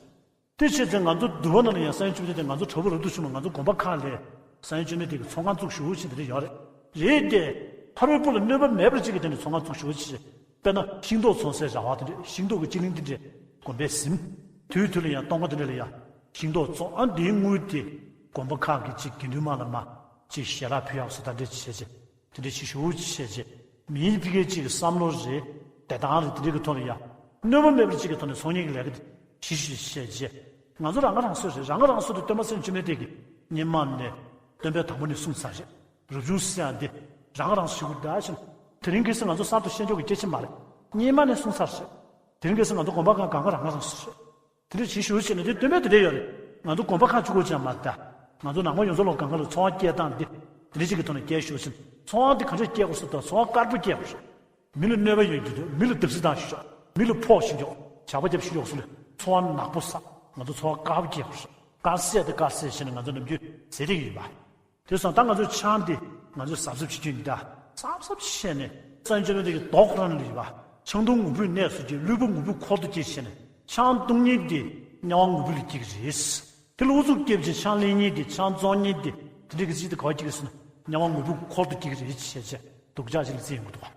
དེ་བྱས་ཙང་ང་ཚོ་འདུལ་བ་ནང་ལ་ཡང་སངས་རྒྱས་བཅོམ་ལྡན་འདས་ང་ཚོ་གྲྭ་པ་རབ་ཏུ་བྱུང་བ་ང་ཚོ་དགོན་པ་ཁག་ལ་སངས་རྒྱས་བཅོམ་ལྡན་འདས་ཀྱི་ཚོགས་ཁང་བཙུགས་ཞུ་བྱེད་དེ་འདྲ་ཡོད་རེད། རེད་དེ། ཕ་རོལ་པོ་ལ་གནོད་པ་མེད་པར་ཅིག་གི་དེ་ནས་ཚོགས་ཁང་བཙུགས་ཞུ་བྱེད། དཔེར་ན་ཤིང་ཏོག་བཙོང་སའི་ར་བ་དེ་འདྲས། ཤིང་ཏོག་གི་སྤྱི་གླིང་དེ་འདྲས། དགོན་པས་ཟིན། དུས་དུས་ལ་ཡང་སྟོང་ཁ་དེ་འདྲས་ལ་ཡང་ཤིང་ཏོག་བཙོང་། ཨ་འདིའི་དངུལ་དེ་དགོན་པ་ཁག་གི་ཅིག་དགེ་འདུན་མང་ལ་མ་ཅིག་ཞལ་ལག་ཕུལ་ཡག་སུ་དང་འདྲས་བྱེད་བྱེད། དེ་འདྲའི་ཕྱི་བཤོལ་བྱས་རྗེས། མིའི་ཕ་གིའི་གཅིག་གི་བསམ་བློ་རེད། བདེ་ཐང་རེད། དེ་འདྲའི་གི་ཐོག་ལ་ཡ། གནོད་པ་མེད་པར་གཅིག་གི་ཐོག་ནས་ཚོང་གཉེར་གྱི་ལས་ཀ་དེ་ཕྱི་བཤོལ་བྱས་རྗེས། ང་ཚོ་རང་ང་རང་སོ་རེད། རང་ང་རང་སོ་དེ་སྟོན་པ་སངས་རྒྱས་བཅོམ་ལྡན་འདས་ཀྱིས་སྔོན་མ་ནས་སྟོན་པས་དང་པོ་ནས་གསུངས་ཚར་རེད། རབ་བྱུང་ཟེར་ཡག་འདི་རང་ང་རང་སོ་ཞིག་དགོས་ད་ཕྱིན། དེ་རིང་ཁ་སང་ང་ཚོ་གསར་དུ་ཤེས་ཕྱོགས་ཀྱི་སྐྱེ་ཕྱིར་མ་རེད། སྔོན་མ་ནས་གསུངས་ཚར་རེད། དེ་རིང་ཁ་སང་ང་ཚོ་དགོན་པ་ཁག་གང་ག་རང་ང་རང་སོ་རེད། དེ་འདྲ་བྱེད་ཤོག་ཅེས་ནས་དེ་སྟོན་པས་དེ་འདྲ་ཡོད་རེད། ང་ཚོ་དགོན་པ་ཁག་གཅིག་པོ་ཅིག་མ་རེད་ད། ང་ཚོ་ནང་པ་ཡོངས་རྫོགས་ལ་གང་ག་ལ་འཚོ་བ་སྐྱེལ་སྟངས་འདི་དེ་འདྲ་ཅིག་གི་ཐོག་ནས་སྐྱེལ་ཤོག་ཅེས། འཚོ་བ་འདི་ག་འདྲ་སྐྱེལ་དགོས་ཟེར་དུས་འཚོ་བ་དཀར་པོ་སྐྱེལ་དགོས་རེད། མི་ལ་གནོད་པ་ཡོང་རྒྱུ་འདུག་མི་ལ་བརྡབ་གསིག་བཏང་ཤོག་མི་ལ་ཕོག་ཤིག་འཇོག་ཇག་པ་རྒྱབ་ཤིག་འཇོག་སོ་ལས་འཚོ་བ་ནག་པོ་བཟའ། ང་ཚོ་འཚོ་བ་དཀར་པོ་སྐྱེལ་དགོས་རེད། དཀར་ཟས་དེ་དཀར་ཟས་བྱས་ནས་ང་ཚོ་ནམ་རྒྱུན་ཟས་བསྡད་ཀྱི་ཡོད་པ། དེ་སོང་ད་ང་ཚོས་ཆང་འདི་ང་ཚོས་གཟབ་གཟབ་བྱེད་རྒྱུ་ཡིན་ད། གཟབ་གཟབ་བྱས་ནས་སངས་རྒྱས་བཅོམ་ལྡན་འདས་ཀྱི་མདོ་ཁོ་རང་ལ་ཡོད་པ། ཆང་འཐུང་ངུ་འབོད་གནས་སུ་སྐྱེ། བསླུས་པ་ངུ་འབོད་འཁོར་དུ་སྐྱེ་བྱས་ནས་ཆང་འཐུང་མཁན་འདི་དམྱལ་བ་ངུ་འབོད་ལ་སྐྱེ་གི་རེད། དེ་ལ་ཨུ་ཚུགས་སྐྱེ་བྱས་ཆང་ལེན་མཁན་འདི་ཆང་བཙོང་མཁན་འདི་དེ་འདྲའི་གི་ཚིག་དེ་ག་བ་སྐྱེ་གི་ཟེར་ན་དམྱལ་བ་ངུ་འབོད་འཁོར་དུ་སྐྱེ་གི་རེད་བྱས་བྱས་སྡུག་ཅག་ཅིག་ལ་བརྩིས་ཡོང་གི་འདུག་ག